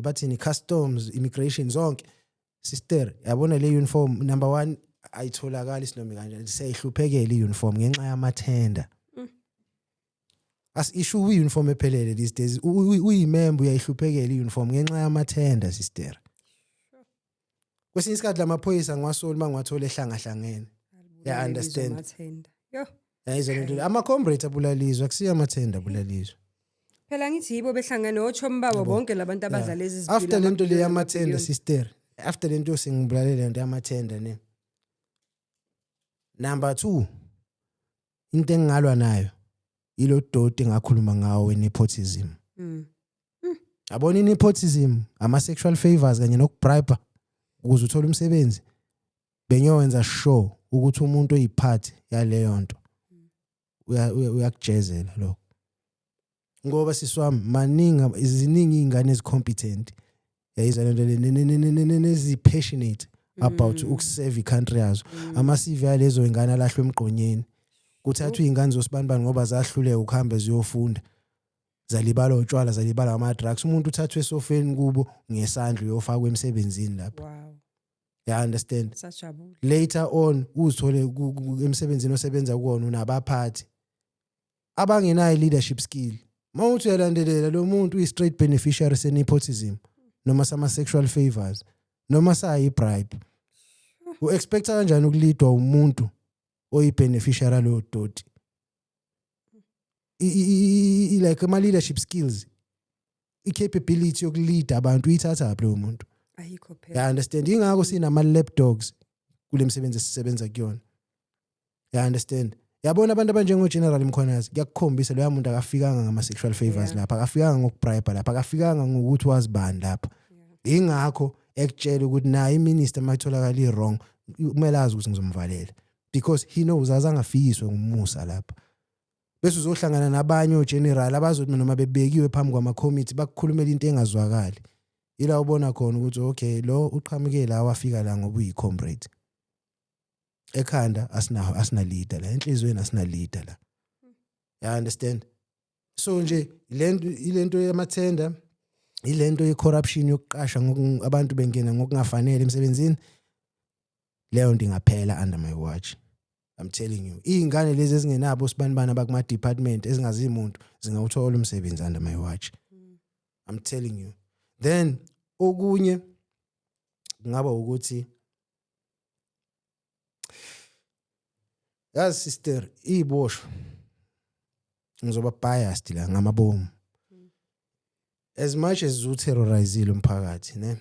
Speaker 1: bathini, customs, immigration, zonke, sister. Yabona le uniform, number one, ayitholakali sinoma kanjani, siyayihluphekela i-uniform ngenxa yamathenda. As-issue i-uniform ephelele these days. Uyimember uyayihluphekela i-uniform ngenxa yamathenda, sister. Kwesinye isikhathi lamaphoyisa ngiwasoli uma ngiwathola ehlangahlangene, ya understand?
Speaker 2: Amathenda, yo.
Speaker 1: Yayizwa lento le, ama-comrades abulalizwe, akusiyo amathenda abulalizwe.
Speaker 2: Phela ngithi yibo behlangene ochomi babo bonke labantu abadla lezi zipilo.
Speaker 1: After lento le yamathenda,
Speaker 2: Amabillion.
Speaker 1: sister, after lento sengibulale lento yamathenda ne, number 2 into engingalwa nayo ilo doti engakhuluma ngawo we-nepotism. Yabona i-nepotism, ama-sexual favors kanye nokubribe ukuze uthole umsebenzi, bengiyowenza sure ukuthi umuntu oyiphathi yaleyo nto uyakujezela lokho, ngoba siswami, maningi, ziningi iy'ngane ezi-competent, yayizwa lento le, nezi-passionate about ukuserve i-country yazo. Ama-CV alezo y'ngane alahlwe emgqonyeni, kuthathwa iy'ngane zosibanibani ngoba zahluleka ukuhamba ziyofunda, zalibala utshwala, zalibala ama-drugs. Umuntu uthathwe esofeni kubo ngesandla, uyofakwa emsebenzini lapha. Ya understand?
Speaker 2: Sajabula.
Speaker 1: Later on uzithole emsebenzini osebenza kuwona unabaphathi abangenayo leadership skill. Mawuthi uyalandelela, lo muntu uyi-straight beneficiary se-nepotism noma sama-sexual favors noma sayi-bribe. U-expecta kanjani ukulidwa umuntu oyi-beneficiary aloyo doti? Like ama-leadership skills, i-capability yokulead abantu, uyithathaphi loyo muntu?
Speaker 2: Ayikho phela.
Speaker 1: Ya understand? Ingakho sinama-lap dogs kule misebenzi esisebenza kuyona, ya understand? Yabona abantu abanjengo-General Mkhwanazi, kuyakukhombisa loya muntu akafikanga ngama-sexual favors lapha, akafikanga ngokubribe lapha, akafikanga ngokuthi wazibani lapha. Ingakho ekutshela ukuthi naye iminister uma itholakala i-wrong, kumele azi ukuthi ngizomvalela, because he knows azange afikiswe ngumusa lapha. Bese uzohlangana nabanye ogeneral abazothi noma bebekiwe phambi kwama-committee bakukhulumela into engazwakali. Ila ubona khona ukuthi okay, lo uqhamuke la, wafika la ngoba uyi-comrade. Ekhanda asinaho, asina leader la, enhliziyweni asina leader la, you understand? So nje ilento yamathenda, ilento ye-corruption yokuqasha abantu bengena ngokungafanele emsebenzini, leyo nto ingaphela under my watch, I'm telling you. Iy'ngane lezi ezingenabo sibanibani abakuma-department, ezingazi muntu, zingawuthola umsebenzi under my watch, I'm telling you. Then okunye kungaba ukuthi, yazi sister, iboshwa, ngizoba biased la ngamabomu, as much as uterrorizile umphakathi, ne,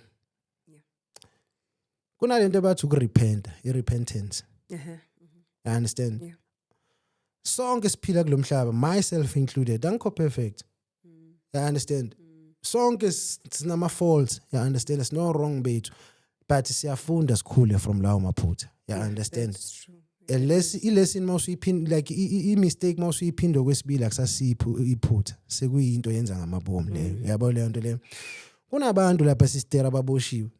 Speaker 1: kunalento bathi ukurepenta, i-repentance. You understand?
Speaker 2: Yeah.
Speaker 1: Sonke siphila kulomhlaba, myself included, angikho perfect, you understand? Sonke sinama faults, you understand? Sino wrong bethu, but siyafunda, sikhule from lawo maphutha, you understand?
Speaker 2: That's true.
Speaker 1: Ilesson mawusuyiphinda, like i-mistake mawusuyiphinda okwesibili, akusasiphi iphutha, sekuyinto yenza ngamabomu leyo, yabo leyo nto leyo. Kunabantu lapha, sister, ababoshiwe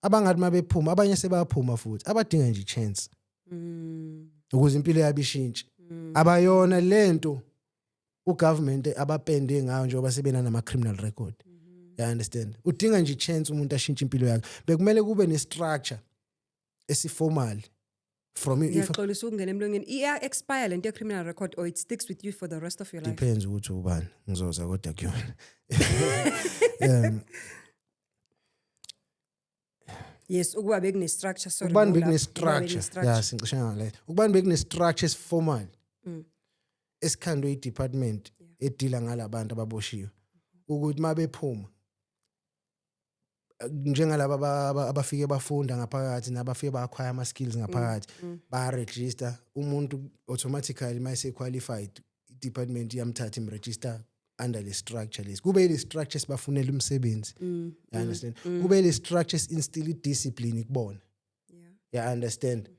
Speaker 1: abangathi mabephuma, abanye sebaphuma futhi, abadinga nje i-chance ukuze impilo yabo ishintshe. Abayona lento ugovernment abapende ngayo njengoba sebena nama criminal record, you understand? Udinga nje i-chance umuntu ashintshe impilo yakhe. Bekumele kube ne-structure esiformal from if
Speaker 2: Ngiyaxolisa ukungena emlonyeni. Iya expire lento ye criminal record or it sticks with you for the rest of your life?
Speaker 1: Depends ukuthi ubani, ngizoza kodwa kuyona.
Speaker 2: Yes, ukuba bekune structure, sorry.
Speaker 1: Ukubani
Speaker 2: ngolapho,
Speaker 1: bekune
Speaker 2: ukuba
Speaker 1: structure,
Speaker 2: bekune-structure.
Speaker 1: ya, sincishe ngale, ukubani bekune structure esiformal esikhandwe i-department edila ngalabantu ababoshiwe, ukuthi mabephuma, njengalaba abafike bafunda ngaphakathi nabafike ba-acquire ama-skills ngaphakathi, baya-register umuntu automatically. Mayese qualified, i-department iyamthatha, imregister under le structure lesi, kube ile structure sibafunela umsebenzi, you understand? Kube le structure instill i-discipline kubona, you understand?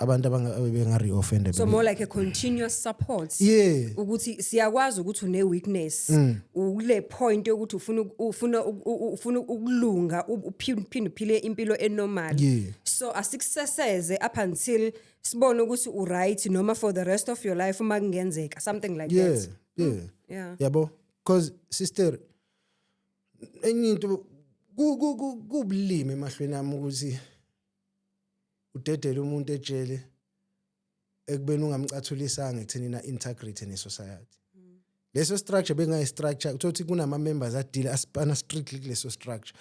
Speaker 1: Abantu benga-reoffender.
Speaker 2: So more like a continuous support.
Speaker 1: Yeah.
Speaker 2: Ukuthi siyakwazi ukuthi une weakness. Ukule point yokuthi ufuna ukulunga, uphinde uphile impilo enormal. So asikuseseze up until sibone ukuthi u right noma for the rest of your life uma kungenzeka something like that.
Speaker 1: Yabo, because sister, enye into kubulimi emahlweni ami ukuthi udedele umuntu ejele ekubeni ungamcathulisanga ekutheni na integrate ne-society. Leso structure bengayi structure, uthothi kunama members adila asipana strictly kuleso structure.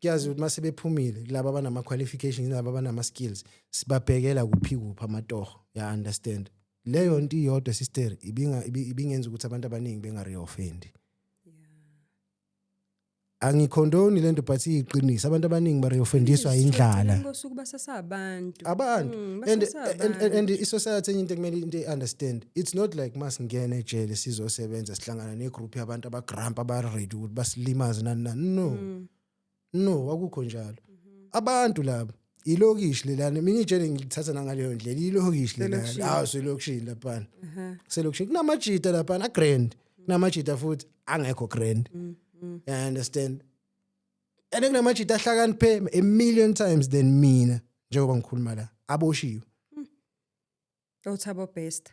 Speaker 1: Kuyazi ukuthi mase bephumile kulabo abanama qualifications, labo abanama skills, sibabhekela kuphi kuphi amatoho, ya understand? Leyo nto iyodwa, sister, ibingenza ukuthi abantu abaningi benga reoffend. Angicondoni lento, but iyiqiniso, abantu abaningi bareoffendiswa indlala.
Speaker 2: Ngosuku basasabantu.
Speaker 1: Abantu
Speaker 2: Basasabantu.
Speaker 1: And i-society, enye into ekumele into i-understand, it's not like masingena ejele sizosebenza sihlangana negroup yabantu abagrampa, aba-ready ukuthi basilimaze, nani nani. No, akukho njalo. Abantu laba, ilokishi lelana. Mina ijele ngilithatha nangaleyo ndlela, ilokishi lelana.
Speaker 2: Selokishini.
Speaker 1: Awu, selokishini laphana, selokishini kunamajita laphana agrand, kunamajita futhi angekho grand, you understand? And kunamajita ahlakaniphe a million times than mina njengoba ngikhuluma la, aboshiwe.
Speaker 2: Uthabo best.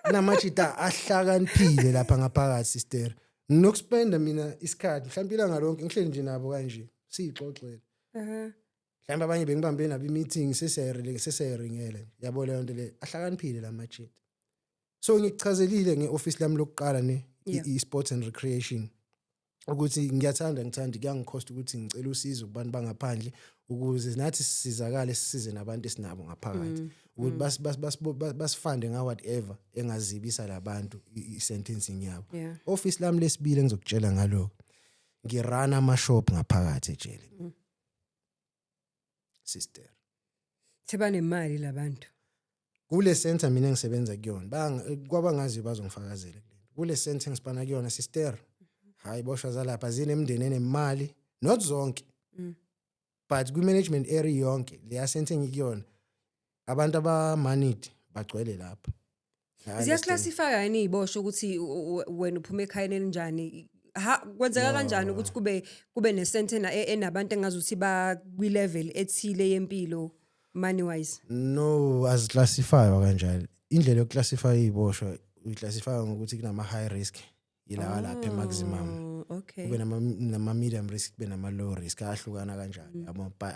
Speaker 1: Kunamajita ahlakaniphile lapha ngaphakathi, sister. Nginokuspenda mina isikhathi, mhlawumbe ilanga lonke, ngihleli nje nabo kanje, siyixoxele. Mhlawumbe abanye bengibambe nabo i-meeting, sesiyayiringela, yabo leyo nto le. Ahlakaniphile la majita. So ngikuchazelile nge-office lami lokuqala, ne, i-sports and recreation, ukuthi ngiyathanda, ngithanda kuyangikhosta ukuthi ngicela usizo kubantu bangaphandle ukuze nathi sisizakale, sisize nabantu esinabo ngaphakathi, ukuthi basifande nga whatever engazibisa labantu i-sentencing yabo. Office lami lesibili engizokutshela ngalo, ngirana ama-shop ngaphakathi ejele, sister.
Speaker 2: Sebanemali labantu.
Speaker 1: Kule center mina engisebenza kuyona, kwabangaziyo bazongifakazela kule center engisipana kuyona, sister. Hayi, boshwa zalapha zinemndeni enemali, not zonke, but kwi-management area yonke leya center engikuyona, abantu abamanid bagcwele lapha. I understand.
Speaker 2: Ziyaclassify yini iziboshwa ukuthi wena uphuma ekhayeni elinjani? Ha, kwenzeka kanjani ukuthi kube ne-center enabantu engazuthi ba kwi-level ethile yempilo money wise?
Speaker 1: No, aziclassifywa kanjalo. Indlela yokuclassify iziboshwa, uyiclassify ngokuthi kunama high risk, yilawa lapha e-maximum, kube nama medium risk, kube nama low risk, ahlukana kanjalo, yabo. But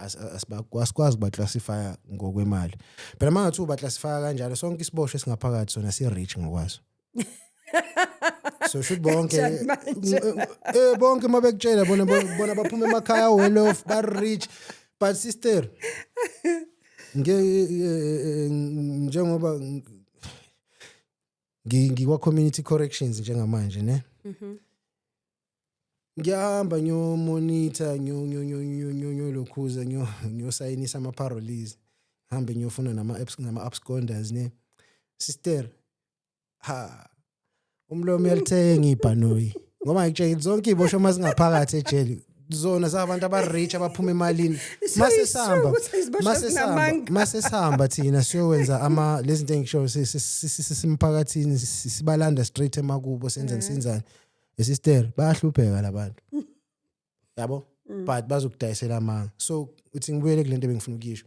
Speaker 1: asikwazi ukubaclassifya ngokwemali phela. Uma ngathi ubaclassifya kanjalo, sonke isiboshwa esingaphakathi sona si-rich ngokwaso, so should bonke
Speaker 2: Kanjani manje?
Speaker 1: Bonke uma bekutshela bona baphuma emakhaya well off, ba rich. But sister, nge njengoba ngikwa community corrections njengamanje, ne, ngiyahamba ngiyomonitha, ngiyolokhuza, ngiyosayinisa ama-parolees, ngihambe ngiyofuna nama-absconders, ne. Sister, ha, umlomo uyalithenga ibhanoyi, ngoba ngikutshela, zonke iziboshwa uma zingaphakathi ejele zona zabantu aba-rich abaphuma emalini.
Speaker 2: So
Speaker 1: Mase
Speaker 2: it's true
Speaker 1: sihamba
Speaker 2: ukuthi iziboshwa
Speaker 1: mase sihamba
Speaker 2: zinamanga.
Speaker 1: Mase sihamba thina siyowenza ama lezi zinto engisho, simphakathini, sibalanda straight emakubo, senzani, senzani. Sister, bayahlupheka labantu, yabo, but bazokudayisela amanga. So uthi ngibuyele kulento ebengifuna ukuyisho,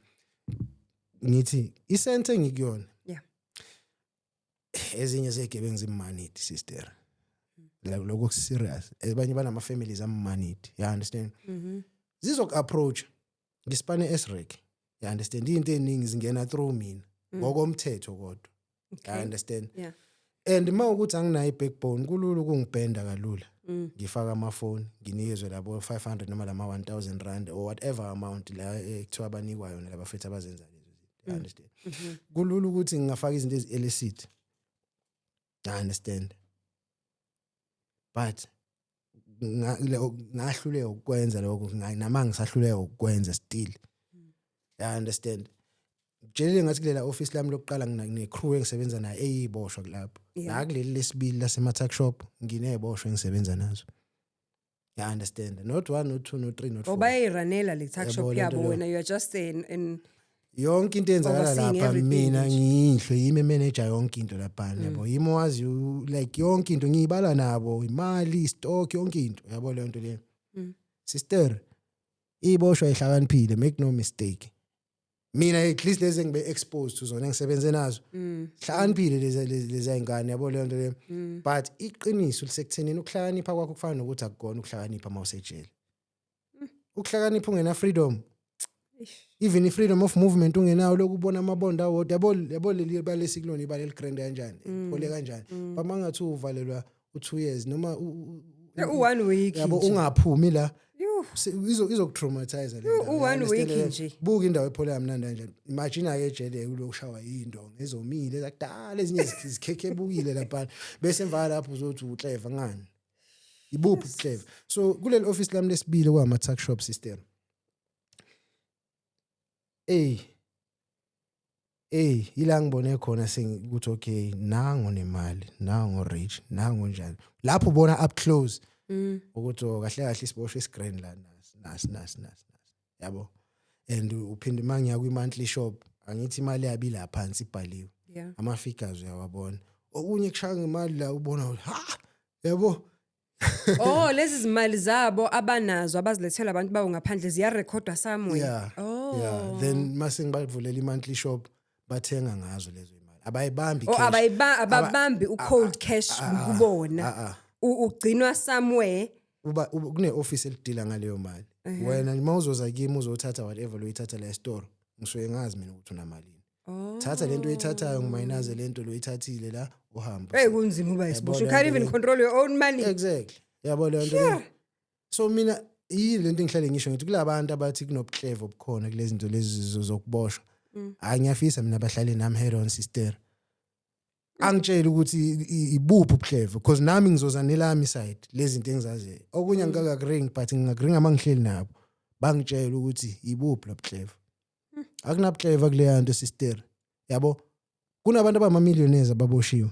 Speaker 1: ngithi isente engikuyona, ezinye zegebengu zimmoneyed, sister. Like, lokho serious, abanye banama families ammoneyed, you understand? Zizoku-approach ngisipane esrek, you understand? Into eningi zingena through mina ngokomthetho kodwa, you understand? And uma ukuthi anginayo i-backbone, kulula ukungibhenda kalula. Ngifaka amafoni, nginikezwe labo 500 noma lama 1000 rand or whatever amount la ekuthiwa banikwa yona labafethu abazenza lezo zinto, you understand? Kulula ukuthi ngingafaka izinto ezi-illicit, you understand? But ngahluleka ukukwenza lokho, nama ngisahluleka ukukwenza still, you understand? Tshelile ngathi kulela office lami lokuqala ngine-crew engisebenza nayo eyiboshwa kulapho. Nakuleli lesibili lasema-tuck shop nginey'boshwa engisebenza nazo, you understand? Not one, not two, not three, not
Speaker 2: Or
Speaker 1: four.
Speaker 2: Bayayiranela le tuck shop
Speaker 1: Yabo, lento
Speaker 2: yabo.
Speaker 1: leyo.
Speaker 2: Wena you are just in
Speaker 1: Yonke into eyenzakala
Speaker 2: overseeing
Speaker 1: lapha
Speaker 2: everything
Speaker 1: mina
Speaker 2: nje.
Speaker 1: ngiyinhlo, yimi emanager yonke into laphana, yabo, yimi owazi like yonke into ngiyibala nabo, imali, stock, yonke into, yabo leyo nto leyo. Sister, iboshwa ihlakaniphile, make no mistake. Mina at least lezi engibe exposed to zona, engisebenze nazo, hlakaniphile lezi ayingane, yabo leyo nto leyo. But iqiniso lisekuthenini ukuhlakanipha kwakho kufana nokuthi akukona ukuhlakanipha uma usejele. Ukuhlakanipha ungena freedom, even i-freedom of movement ungenayo, lokubona amabonda awodwa, yabo, leli bala esikulona, ibala eligrand kanjani, phole kanjani, but mangathi uvalelwa u2 years noma
Speaker 2: U-one week
Speaker 1: yabo,
Speaker 2: nje.
Speaker 1: Ungaphumi la,
Speaker 2: Yuh.
Speaker 1: izokutraumatize le ndaba,
Speaker 2: U-one
Speaker 1: you
Speaker 2: week
Speaker 1: understand leyo?
Speaker 2: nje.
Speaker 1: Buka indawo ephole kamnandi kanjani, imagine ake ejele ulokushawa indonga ezomile zakudala, ezinye zikhekhebukile lapha, bese emva lapho uzothi uclever ngani? Ibuphi uclever? So kuleli office lami lesibili kwama tuck shop system, ey, ila ngibone khona sengikuthi okay, nango nemali, nango rich, nango njani. Lapho ubona up close ukuthi oh, kahle kahle isiboshwe esigrand la, nasi nasi nasi nasi nasi, yabo. And uphinde mangiya kwi monthly shop, angithi imali yabi la phansi ibhaliwe, ama figures uyawabona, okunye kushaya ngemali la ubona ukuthi ha, yabo.
Speaker 2: Oh, lezi zimali zabo abanazo abazilethela abantu bawo ngaphandle ziyarekhodwa somewhere?
Speaker 1: Yeah.
Speaker 2: Oh.
Speaker 1: Yeah, then mase ngibavulela i-monthly shop, bathenga ngazo lezo imali, abayibambi
Speaker 2: Oh,
Speaker 1: cash.
Speaker 2: ababambi u-cold cash kubona.
Speaker 1: Ah, ah.
Speaker 2: Ugcinwa somewhere.
Speaker 1: Uba kune office elidila ngaleyo mali. Wena uma uzoza kimi uzothatha whatever loyithatha la esitoro, ngisuke ngazi mina ukuthi unamalini.
Speaker 2: Oh.
Speaker 1: Thatha lento oyithathayo, ngimayinaze lento loyithathile la, uhambe.
Speaker 2: Hey, kunzima uba isiboshwa. You
Speaker 1: Yabo
Speaker 2: can't
Speaker 1: leyo
Speaker 2: even
Speaker 1: nto.
Speaker 2: control your own money.
Speaker 1: Exactly, yabo leyo nto leyo. So mina yini lento engihlale ngisho, ngithi kulabantu abathi kunobuclever obukhona kulezi zinto lezi zokuboshwa, hayi, ngiyafisa mina bahlale nami head on, sister, angitshele ukuthi ibuphi ubuclever, because nami ngizoza nelami side lezi zinto engizaziyo. Okunye angikakakuring, but ngingakuringa uma ngihleli nabo, bangitshele ukuthi ibuphi lobuclever. Akunabuclever kuleya nto, sister, yabo. Kunabantu abama-millionaires ababoshiwe.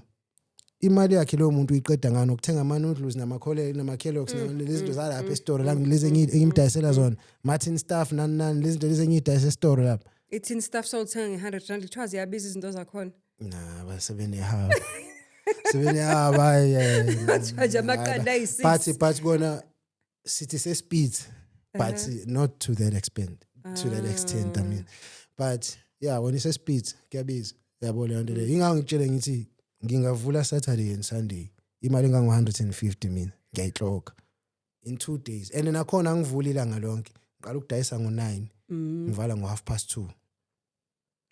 Speaker 1: Imali yakhe loyo muntu uyiqeda ngani? Ukuthenga ama-noodles nama-Kellogg's, lezi zinto zalapha esitoro la, lezi engimdayisela zona, Martin Stuff, nani nani, lezi zinto lezi engiyidayisa esitoro lapha.
Speaker 2: I-tin stuff sowuthenga nge-100 rand, kuthiwa ziyabiza izinto zakhona.
Speaker 1: Na basebenehawu. Sebene abaye.
Speaker 2: Kuthiwa nje amaqanda ayi-six.
Speaker 1: But kona sithi se-speed, but not to that extent, to that extent, I mean. But yeah, when it's a speed kuyabiza, yabo leyo nto leyo. Ingako ngitshele ngithi ngingavula Saturday and Sunday, imali engango-150 mina ngiyayihloka in 2 days, and nakhona angivuli ilanga lonke. Ngiqala ukudayisa ngo-9, ngivala ngo-2:30.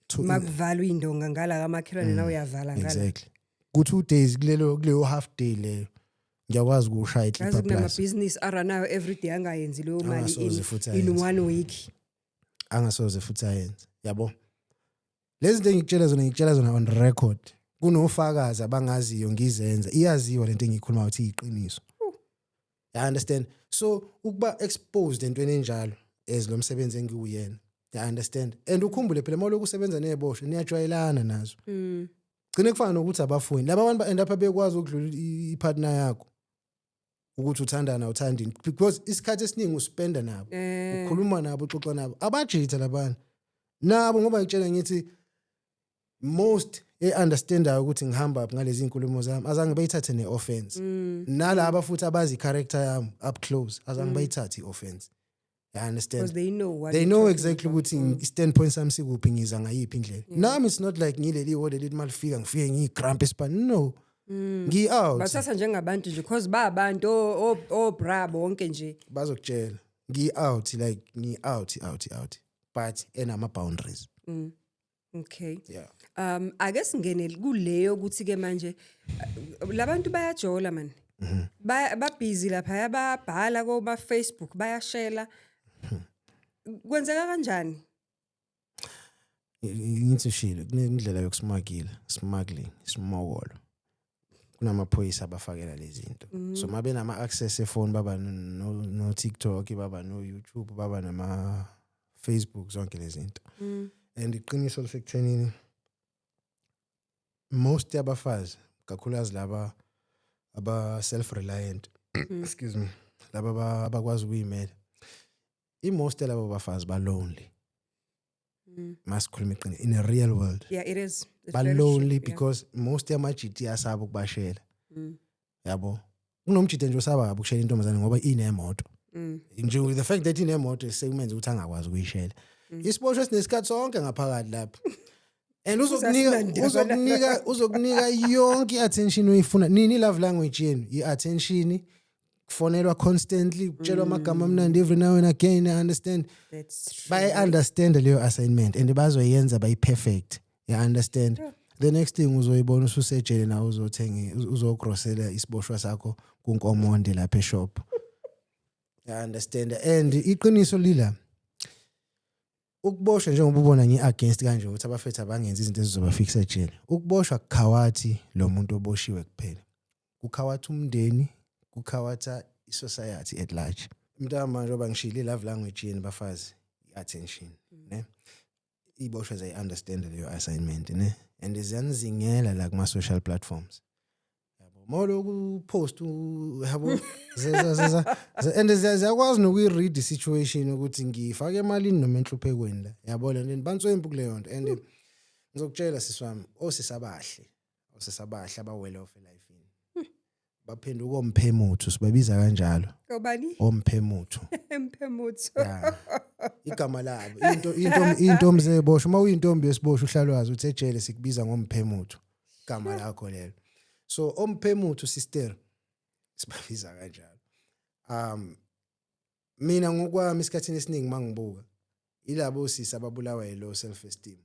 Speaker 1: Two.
Speaker 2: Makuvalwa indonga ngala kamakhelwane, nawe uyavala ngala.
Speaker 1: Exactly, ku-2 days, kulelo kuleyo half day leyo, ngiyakwazi ukushaya
Speaker 2: Yazi,
Speaker 1: i-clipper plus.
Speaker 2: Kunamabhizinisi aranayo everyday angayenzi leyo mali
Speaker 1: Angasoze futhi
Speaker 2: in
Speaker 1: ayenze.
Speaker 2: one week.
Speaker 1: Angasoze futhi ayenze, yabo. Lezi zinto engikutshela zona, ngikutshela zona on record, kunofakazi abangaziyo ngizenza. Iyaziwa lento engiyikhuluma ukuthi iyiqiniso, you understand? So ukuba exposed entweni enjalo as lo msebenzi engiwuyena, you understand? And ukhumbule phela, mawulokhu usebenza ney'boshwa, niyajwayelana nazo, gcine kufana nokuthi abafuni laba bantu ba-end up bekwazi ukudlula i-partner yakho ukuthi uthandana awuthandini, because isikhathi esiningi uspenda nabo, ukhuluma nabo, uxoxa nabo, abajitha labana nabo, ngoba ngitshela ngithi most e-understandayo ukuthi ngihamba ngalezi inkulumo zami azange bayithathe ne-offense. Nalaba futhi abazi i-character yami up close azange bayithathe i-offense, you understand?
Speaker 2: Because they know what
Speaker 1: They
Speaker 2: you're
Speaker 1: know
Speaker 2: talking
Speaker 1: exactly
Speaker 2: about.
Speaker 1: ukuthi i-standpoint sami sikuphi, ngiza ngayiphi indlela. Nami it's not like ngileli hole lithi malifika ngifike ngiyi-grump esipani, no, ngi-out.
Speaker 2: Bathatha njengabantu nje, because babantu obra bonke nje.
Speaker 1: Bazokutshela ngi-out, like ngi-out, out, out, but enama-boundaries. Yeah.
Speaker 2: Ake singene kuleyo ukuthi ke manje labantu bayajola man. Ba busy lapha, bayabhala ko Facebook, bayashela. Kwenzeka kanjani?
Speaker 1: Ngithi shilo kunendlela yokusmuggle, smuggling, smokolo. Kunamaphoyisa abafakela lezi zinto, so mabe nama access efone, baba no TikTok, baba no YouTube, baba nama Facebook, zonke lezi zinto. And iqiniso lisekuthenini, most yabafazi, kakhulukazi laba aba self reliant, excuse me, laba abakwazi ukuyimela, i-most yalabo bafazi ba lonely. Masikhuluma iqiniso, in a real world,
Speaker 2: Yeah, it is. It's
Speaker 1: ba
Speaker 2: very true,
Speaker 1: lonely, because most yamajiti asaba ukubashela, yabo. Kunomjita nje osaba kabi ukushela intombazane ngoba inemoto nje. The fact that inemoto sekumenza ukuthi angakwazi ukuyishela isiboshwe sinesikhathi sonke ngaphakathi lapho, and uzokunika
Speaker 2: Asinandaba.
Speaker 1: uzokunika yonke i-attention oyifuna. Nini love language yenu? I-attention, kufonelwa constantly, kutshelwa amagama amnandi every now and again, I understand?
Speaker 2: That's true.
Speaker 1: Bayi-understand leyo assignment and bazoyenza bayi-perfect, you understand? The next thing uzoyibona ususejele nawe, uzothenga, uzogrosela isiboshwa sakho kunkomonde lapha eshop, you understand? And iqiniso lila, ukuboshwa, njengoba ubona ngi-against kanje ukuthi abafethu abangenzi izinto ezizobafikisa ejele, ukuboshwa kukhawathi lo muntu oboshiwe kuphela, kukhawatha umndeni, kukhawatha i-society at large. Mntama, njengoba ngishilo, i-love language yenu bafazi i-attention, ne? Iboshwe zayi-understand leyo assignment, ne? And ziyanizingela la kuma-social platforms, yabo, mawuloku upost, yabo, and ziyakwazi nokuyi-read i-situation ukuthi ngifake emalini noma enhluphekweni la, yabo le nto. Banswempu kuleyo nto. And ngizokutshela sisi wami, osisiabahle aba-well off elifini baphenduka omphemuthu, sibabiza kanjalo.
Speaker 2: Obani?
Speaker 1: Omphemuthu.
Speaker 2: Emphemutho.
Speaker 1: Ya, igama labo into intombi zeboshwa. Uma uyintombi yesiboshwa, uhlalwazi ukuthi ejele sikubiza ngomphemuthu, igama lakho lelo. So omphemuthu, sister, sibabiza kanjalo. Mina ngokwami, isikhathini esiningi mangibuka ilabo sisi ababulawa yilo self esteem,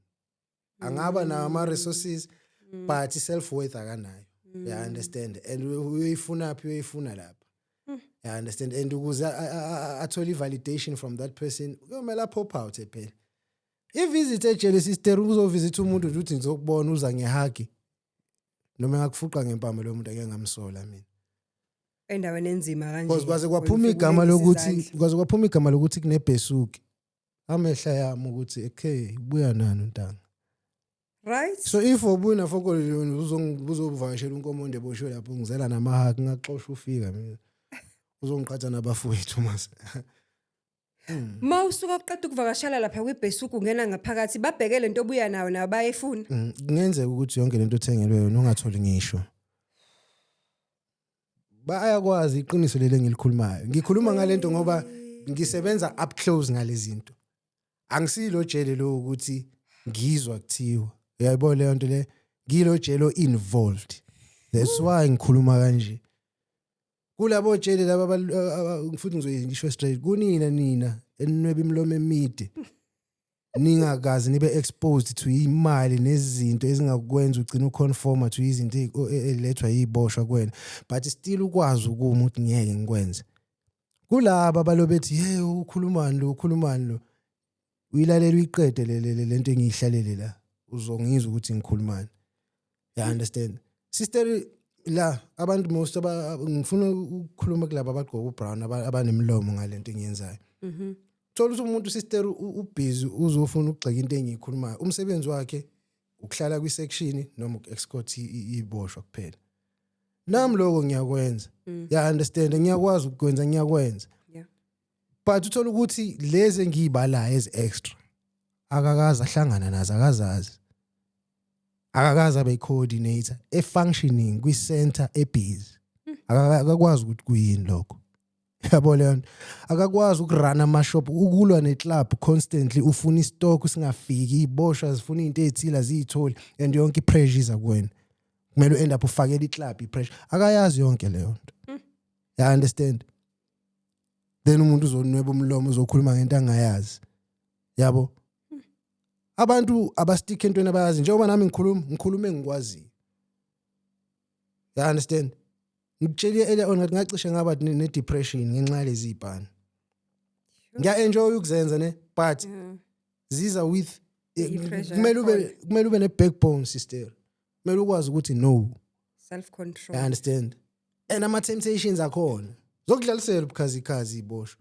Speaker 1: angaba nawo ama resources but self worth akanayo, you understand? And uyoyifuna phi? Uyoyifuna lapha, you understand? And ukuze athole i-validation from that person, kuyomele apop out phela. I-visit ejele, sister, uzovisit umuntu nje uthi ngizokubona, uza ngehug noma engakufuqa ngempama, lo muntu angeke ngamsola mina.
Speaker 2: Endaweni enzima kanje.
Speaker 1: Because kwaze kwaphuma
Speaker 2: wena
Speaker 1: igama
Speaker 2: ufike
Speaker 1: lokuthi
Speaker 2: ulengise.
Speaker 1: Kwaze kwaphuma igama lokuthi kunebhesuki, amehla yami ukuthi okay, buya nani untanga? So if ubuya nafokolo, uzovakashela unkomonde eboshiwe lapho, ngizela namahaki, ngaxosha ufika mina, uzongiqhatha nabafowethu mase.
Speaker 2: Ma usuka uqeda ukuvakashela lapha kwibhesuku, ungena ngaphakathi, babheke lento obuya nayo, nayo bayifuna.
Speaker 1: Kungenzeka ukuthi yonke lento othengelwe yona ungatholi ngisho. Bayakwazi iqiniso leli engilikhulumayo. Ngikhuluma ngalento ngoba ngisebenza up close ngalezi zinto. Angisilo jele lo ukuthi ngizwa kuthiwa, uyayibona leyo nto le, ngilo jele involved. That's why ngikhuluma kanje kulabo jele laba futhi ngizoyisho straight kunina, nina eninweba imilomo emide, ningakazi nibe exposed to imali nezinto ezingakwenza ugcine uconforma to izinto ezilethwa yiboshwa kuwena, but still ukwazi ukuma ukuthi ngeke ngikwenze. Kulaba balobethi, "Hey, ukhulumani lo, ukhulumani lo?" Uyilalela uyiqede le lento engiyihlalele la, uzongizwa ukuthi ngikhulumani. You understand, sister? La abantu most aba ngifuna ukukhuluma kulaba abagqoka ubrown, abanemlomo ngalento engiyenzayo. Thola ukuthi umuntu, sister, ubusy uzofuna ukugxeka into engiyikhulumayo. Umsebenzi wakhe ukuhlala kwi-section noma uku-escort iboshwa kuphela. Nami lokho ngiyakwenza, ya understand? Ngiyakwazi ukukwenza, ngiyakwenza. But uthola ukuthi lezi engiyibalayo ezi extra akakaze ahlangana nazo, akazazi, akakaze abe coordinator e-functioning kwi-center ebusy. Akakwazi ukuthi kuyini lokho, yabo leyo nto. Akakwazi ukuruna ama-shop, ukulwa ne-club constantly, ufuna istock singafiki, iboshwa zifuna into ey'thile aziyitholi, and yonke i-pressure iza kuwena, kumele u-end up ufakele i-club i-pressure. Akayazi yonke leyo nto, ya understand? Then umuntu uzonweba umlomo, uzokhuluma ngento angayazi, yabo. Abantu abastick entweni abayazi, njengoba nami ngikhuluma, ngikhuluma engikwaziyo, ya understand? Ngikutshele earlier on ngathi ngacishe ngaba ne-depression ngenxa yalezi zibhani. Ngiya-enjoy ukuzenza ne, but ziza with
Speaker 2: I-pressure
Speaker 1: kumele ube
Speaker 2: yakhona.
Speaker 1: Kumele ube ne-backbone, sister. Kumele ukwazi ukuthi no.
Speaker 2: Self control.
Speaker 1: I understand? And ama-temptations akhona zokudlalisela ubukhazikhazi iboshwa.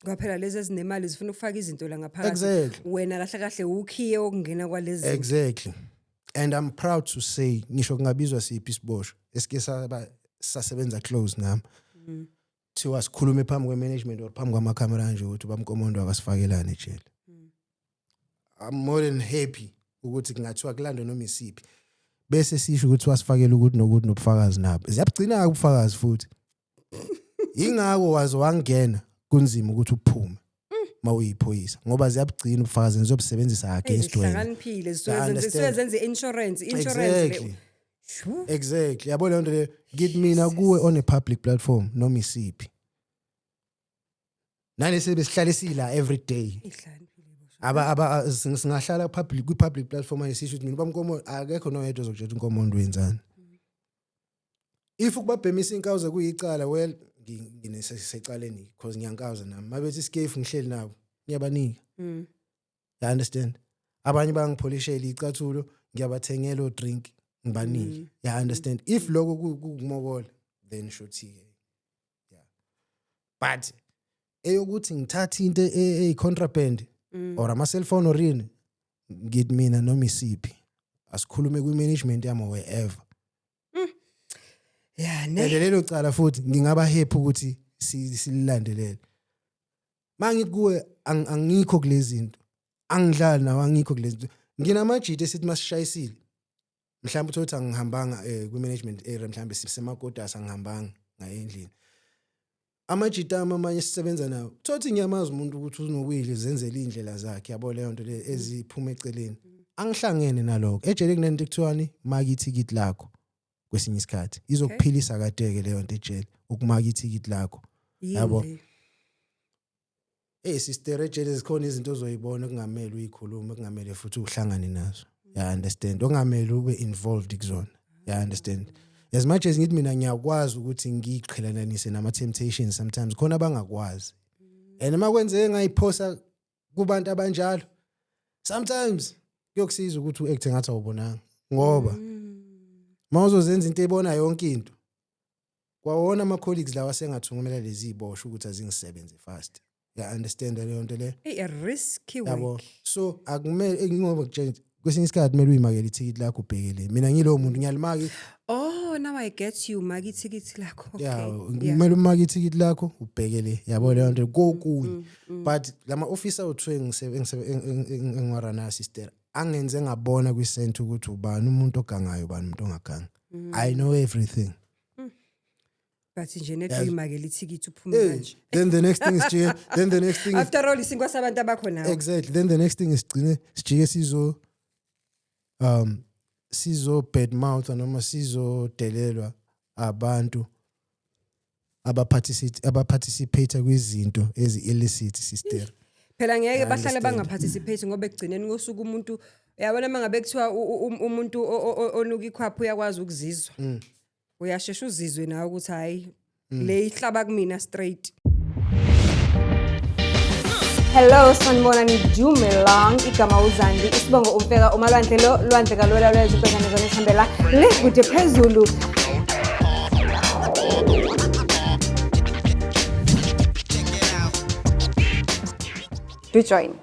Speaker 2: Kwaphela lezi ezinemali zifuna ukufaka izinto la ngaphakathi. Wena kahle kahle ukhiye wokungena kwalezi zinto.
Speaker 1: Exactly, and I'm proud to say, ngisho kungabizwa siphi isiboshwa esike saba sasebenza close nami, thiwa sikhulume phambi kwe-management or phambi kwamakhamera nje ukuthi bamkomondo akasifakelane ejele, I'm more than happy ukuthi kungathiwa kulandwe noma isiphi, bese sisho ukuthi wasifakela ukuthi nokuthi nobufakazi nabo. Ziyabugcina-ke ubufakazi futhi, ingako waze wangena kunzima ukuthi uphume uma uyiphoyisa, ngoba ziyabugcina ubufakazi, nizobusebenzisa against wena.
Speaker 2: Zihlakaniphile, zisuke
Speaker 1: I
Speaker 2: zisuke
Speaker 1: understand.
Speaker 2: zenze insurance le. Shu.
Speaker 1: Exactly, yabo leyo nto leyo. Ngithi mina kuwe on a public platform, noma isiphi nalesi besihlale sila every day.
Speaker 2: Ihlakaniphile boshwa.
Speaker 1: Aba singahlala public, kwi public platform manje, sisho ukuthi mina bamkomo akekho noyedwa ozokutshela inkomo wenzani. If ukubabhemisa inkawuza kuyicala, well, nginesecaleni because ngiyankawuza nami. Mabethi isikefu, ngihleli nabo, ngiyabanika. You understand? Abanye bangipholishela icathulo, ngiyabathengela o drink, ngibanike, you understand? If lokho kukumokola, then shuthi ke yeah, but eyokuthi ngithathe into eyi contraband or ama cellphone or yini, ngithi mina noma isiphi asikhulume kwi management yami or wherever.
Speaker 2: Ya ne.
Speaker 1: And lelo cala futhi ngingaba happy ukuthi sililandelele. Mangithi kuwe angikho kulezi zinto, angidlali nawo, angikho kulezi zinto. Nginamajita esithi masishayisile, mhlawumbe uthole ukuthi angihambanga kwi-management area, mhlawumbe sisemakodasi, angihambanga ngaye endlini. Amajita ami amanye esisebenza nawo, thothi ngiyamazi umuntu ukuthi unokuyidla zenzela iy'ndlela zakhe, yabo leyo nto le eziphuma eceleni. Angihlangene nalokho. Ejele kunento ekuthiwani, maka ithikithi lakho. Kwesinye isikhathi izokuphilisa kade-ke leyo nto ejele, ukumaka ithikithi lakho.
Speaker 2: Yini
Speaker 1: Yabo.
Speaker 2: leyo?
Speaker 1: Hey sister, ejele zikhona izinto ozoyibona okungamele uyikhulume, okungamele futhi uhlangane nazo, ya understand? Okungamele ube involved kuzona, ya understand? As much as ngithi mina ngiyakwazi ukuthi ngiyiqhelananise nama temptations, sometimes khona abangakwazi, and uma kwenzeke ngayiphosa kubantu abanjalo, sometimes kuyokusiza ukuthi uact ngathi awubonanga, ngoba mawuzozenza into ebona yonke into, kwawona ama colleagues lawa sengathungumela lezi ziboshwa ukuthi azingisebenze fast, ya understand leyo nto le?
Speaker 2: Hey, a risky
Speaker 1: Yabo.
Speaker 2: work.
Speaker 1: So akumele, ngoba kutshela kwesinye isikhathi kumele uyimakele ithikithi lakho, ubhekele. Mina ngilowo muntu, ngiyalimaka.
Speaker 2: Oh, now I get you. Maka ithikithi lakho. Okay.
Speaker 1: Ya, kumele umake ithikithi lakho, ubhekele, yabo leyo nto kokunye. But lama officer uthiwe engiwarana, sister, angenze ngabona kwi-center ukuthi ubani umuntu ogangayo, ubani umuntu ongaganga. I know everything.
Speaker 2: But nje nethi uyimakele ithikithi uphume
Speaker 1: Hey,
Speaker 2: kanje.
Speaker 1: then the next thing is jike, then the next thing is
Speaker 2: After all, isinkwa sabantu abakho nawe.
Speaker 1: Exactly, then the next thing is gcine sijike sizo bad mouth noma sizodelelwa abantu abaparticipate kwizinto ezi illicit, sister.
Speaker 2: Phela ngeke bahlale
Speaker 1: Understand.
Speaker 2: bangaparticipate ngoba ekugcineni kosuku umuntu, uyabona, mangabe kuthiwa umuntu onuka ikhwapha uyakwazi ukuzizwa. Uyashesha uzizwe nawe ukuthi hayi, le ihlaba kumina straight. Hello, sanibonani, dumelang. Igama uZandi, isibongo uMfeka, umalwandle lo lwandle kalwela lwethu ubhekane zona esihambela le kude phezulu. Do join.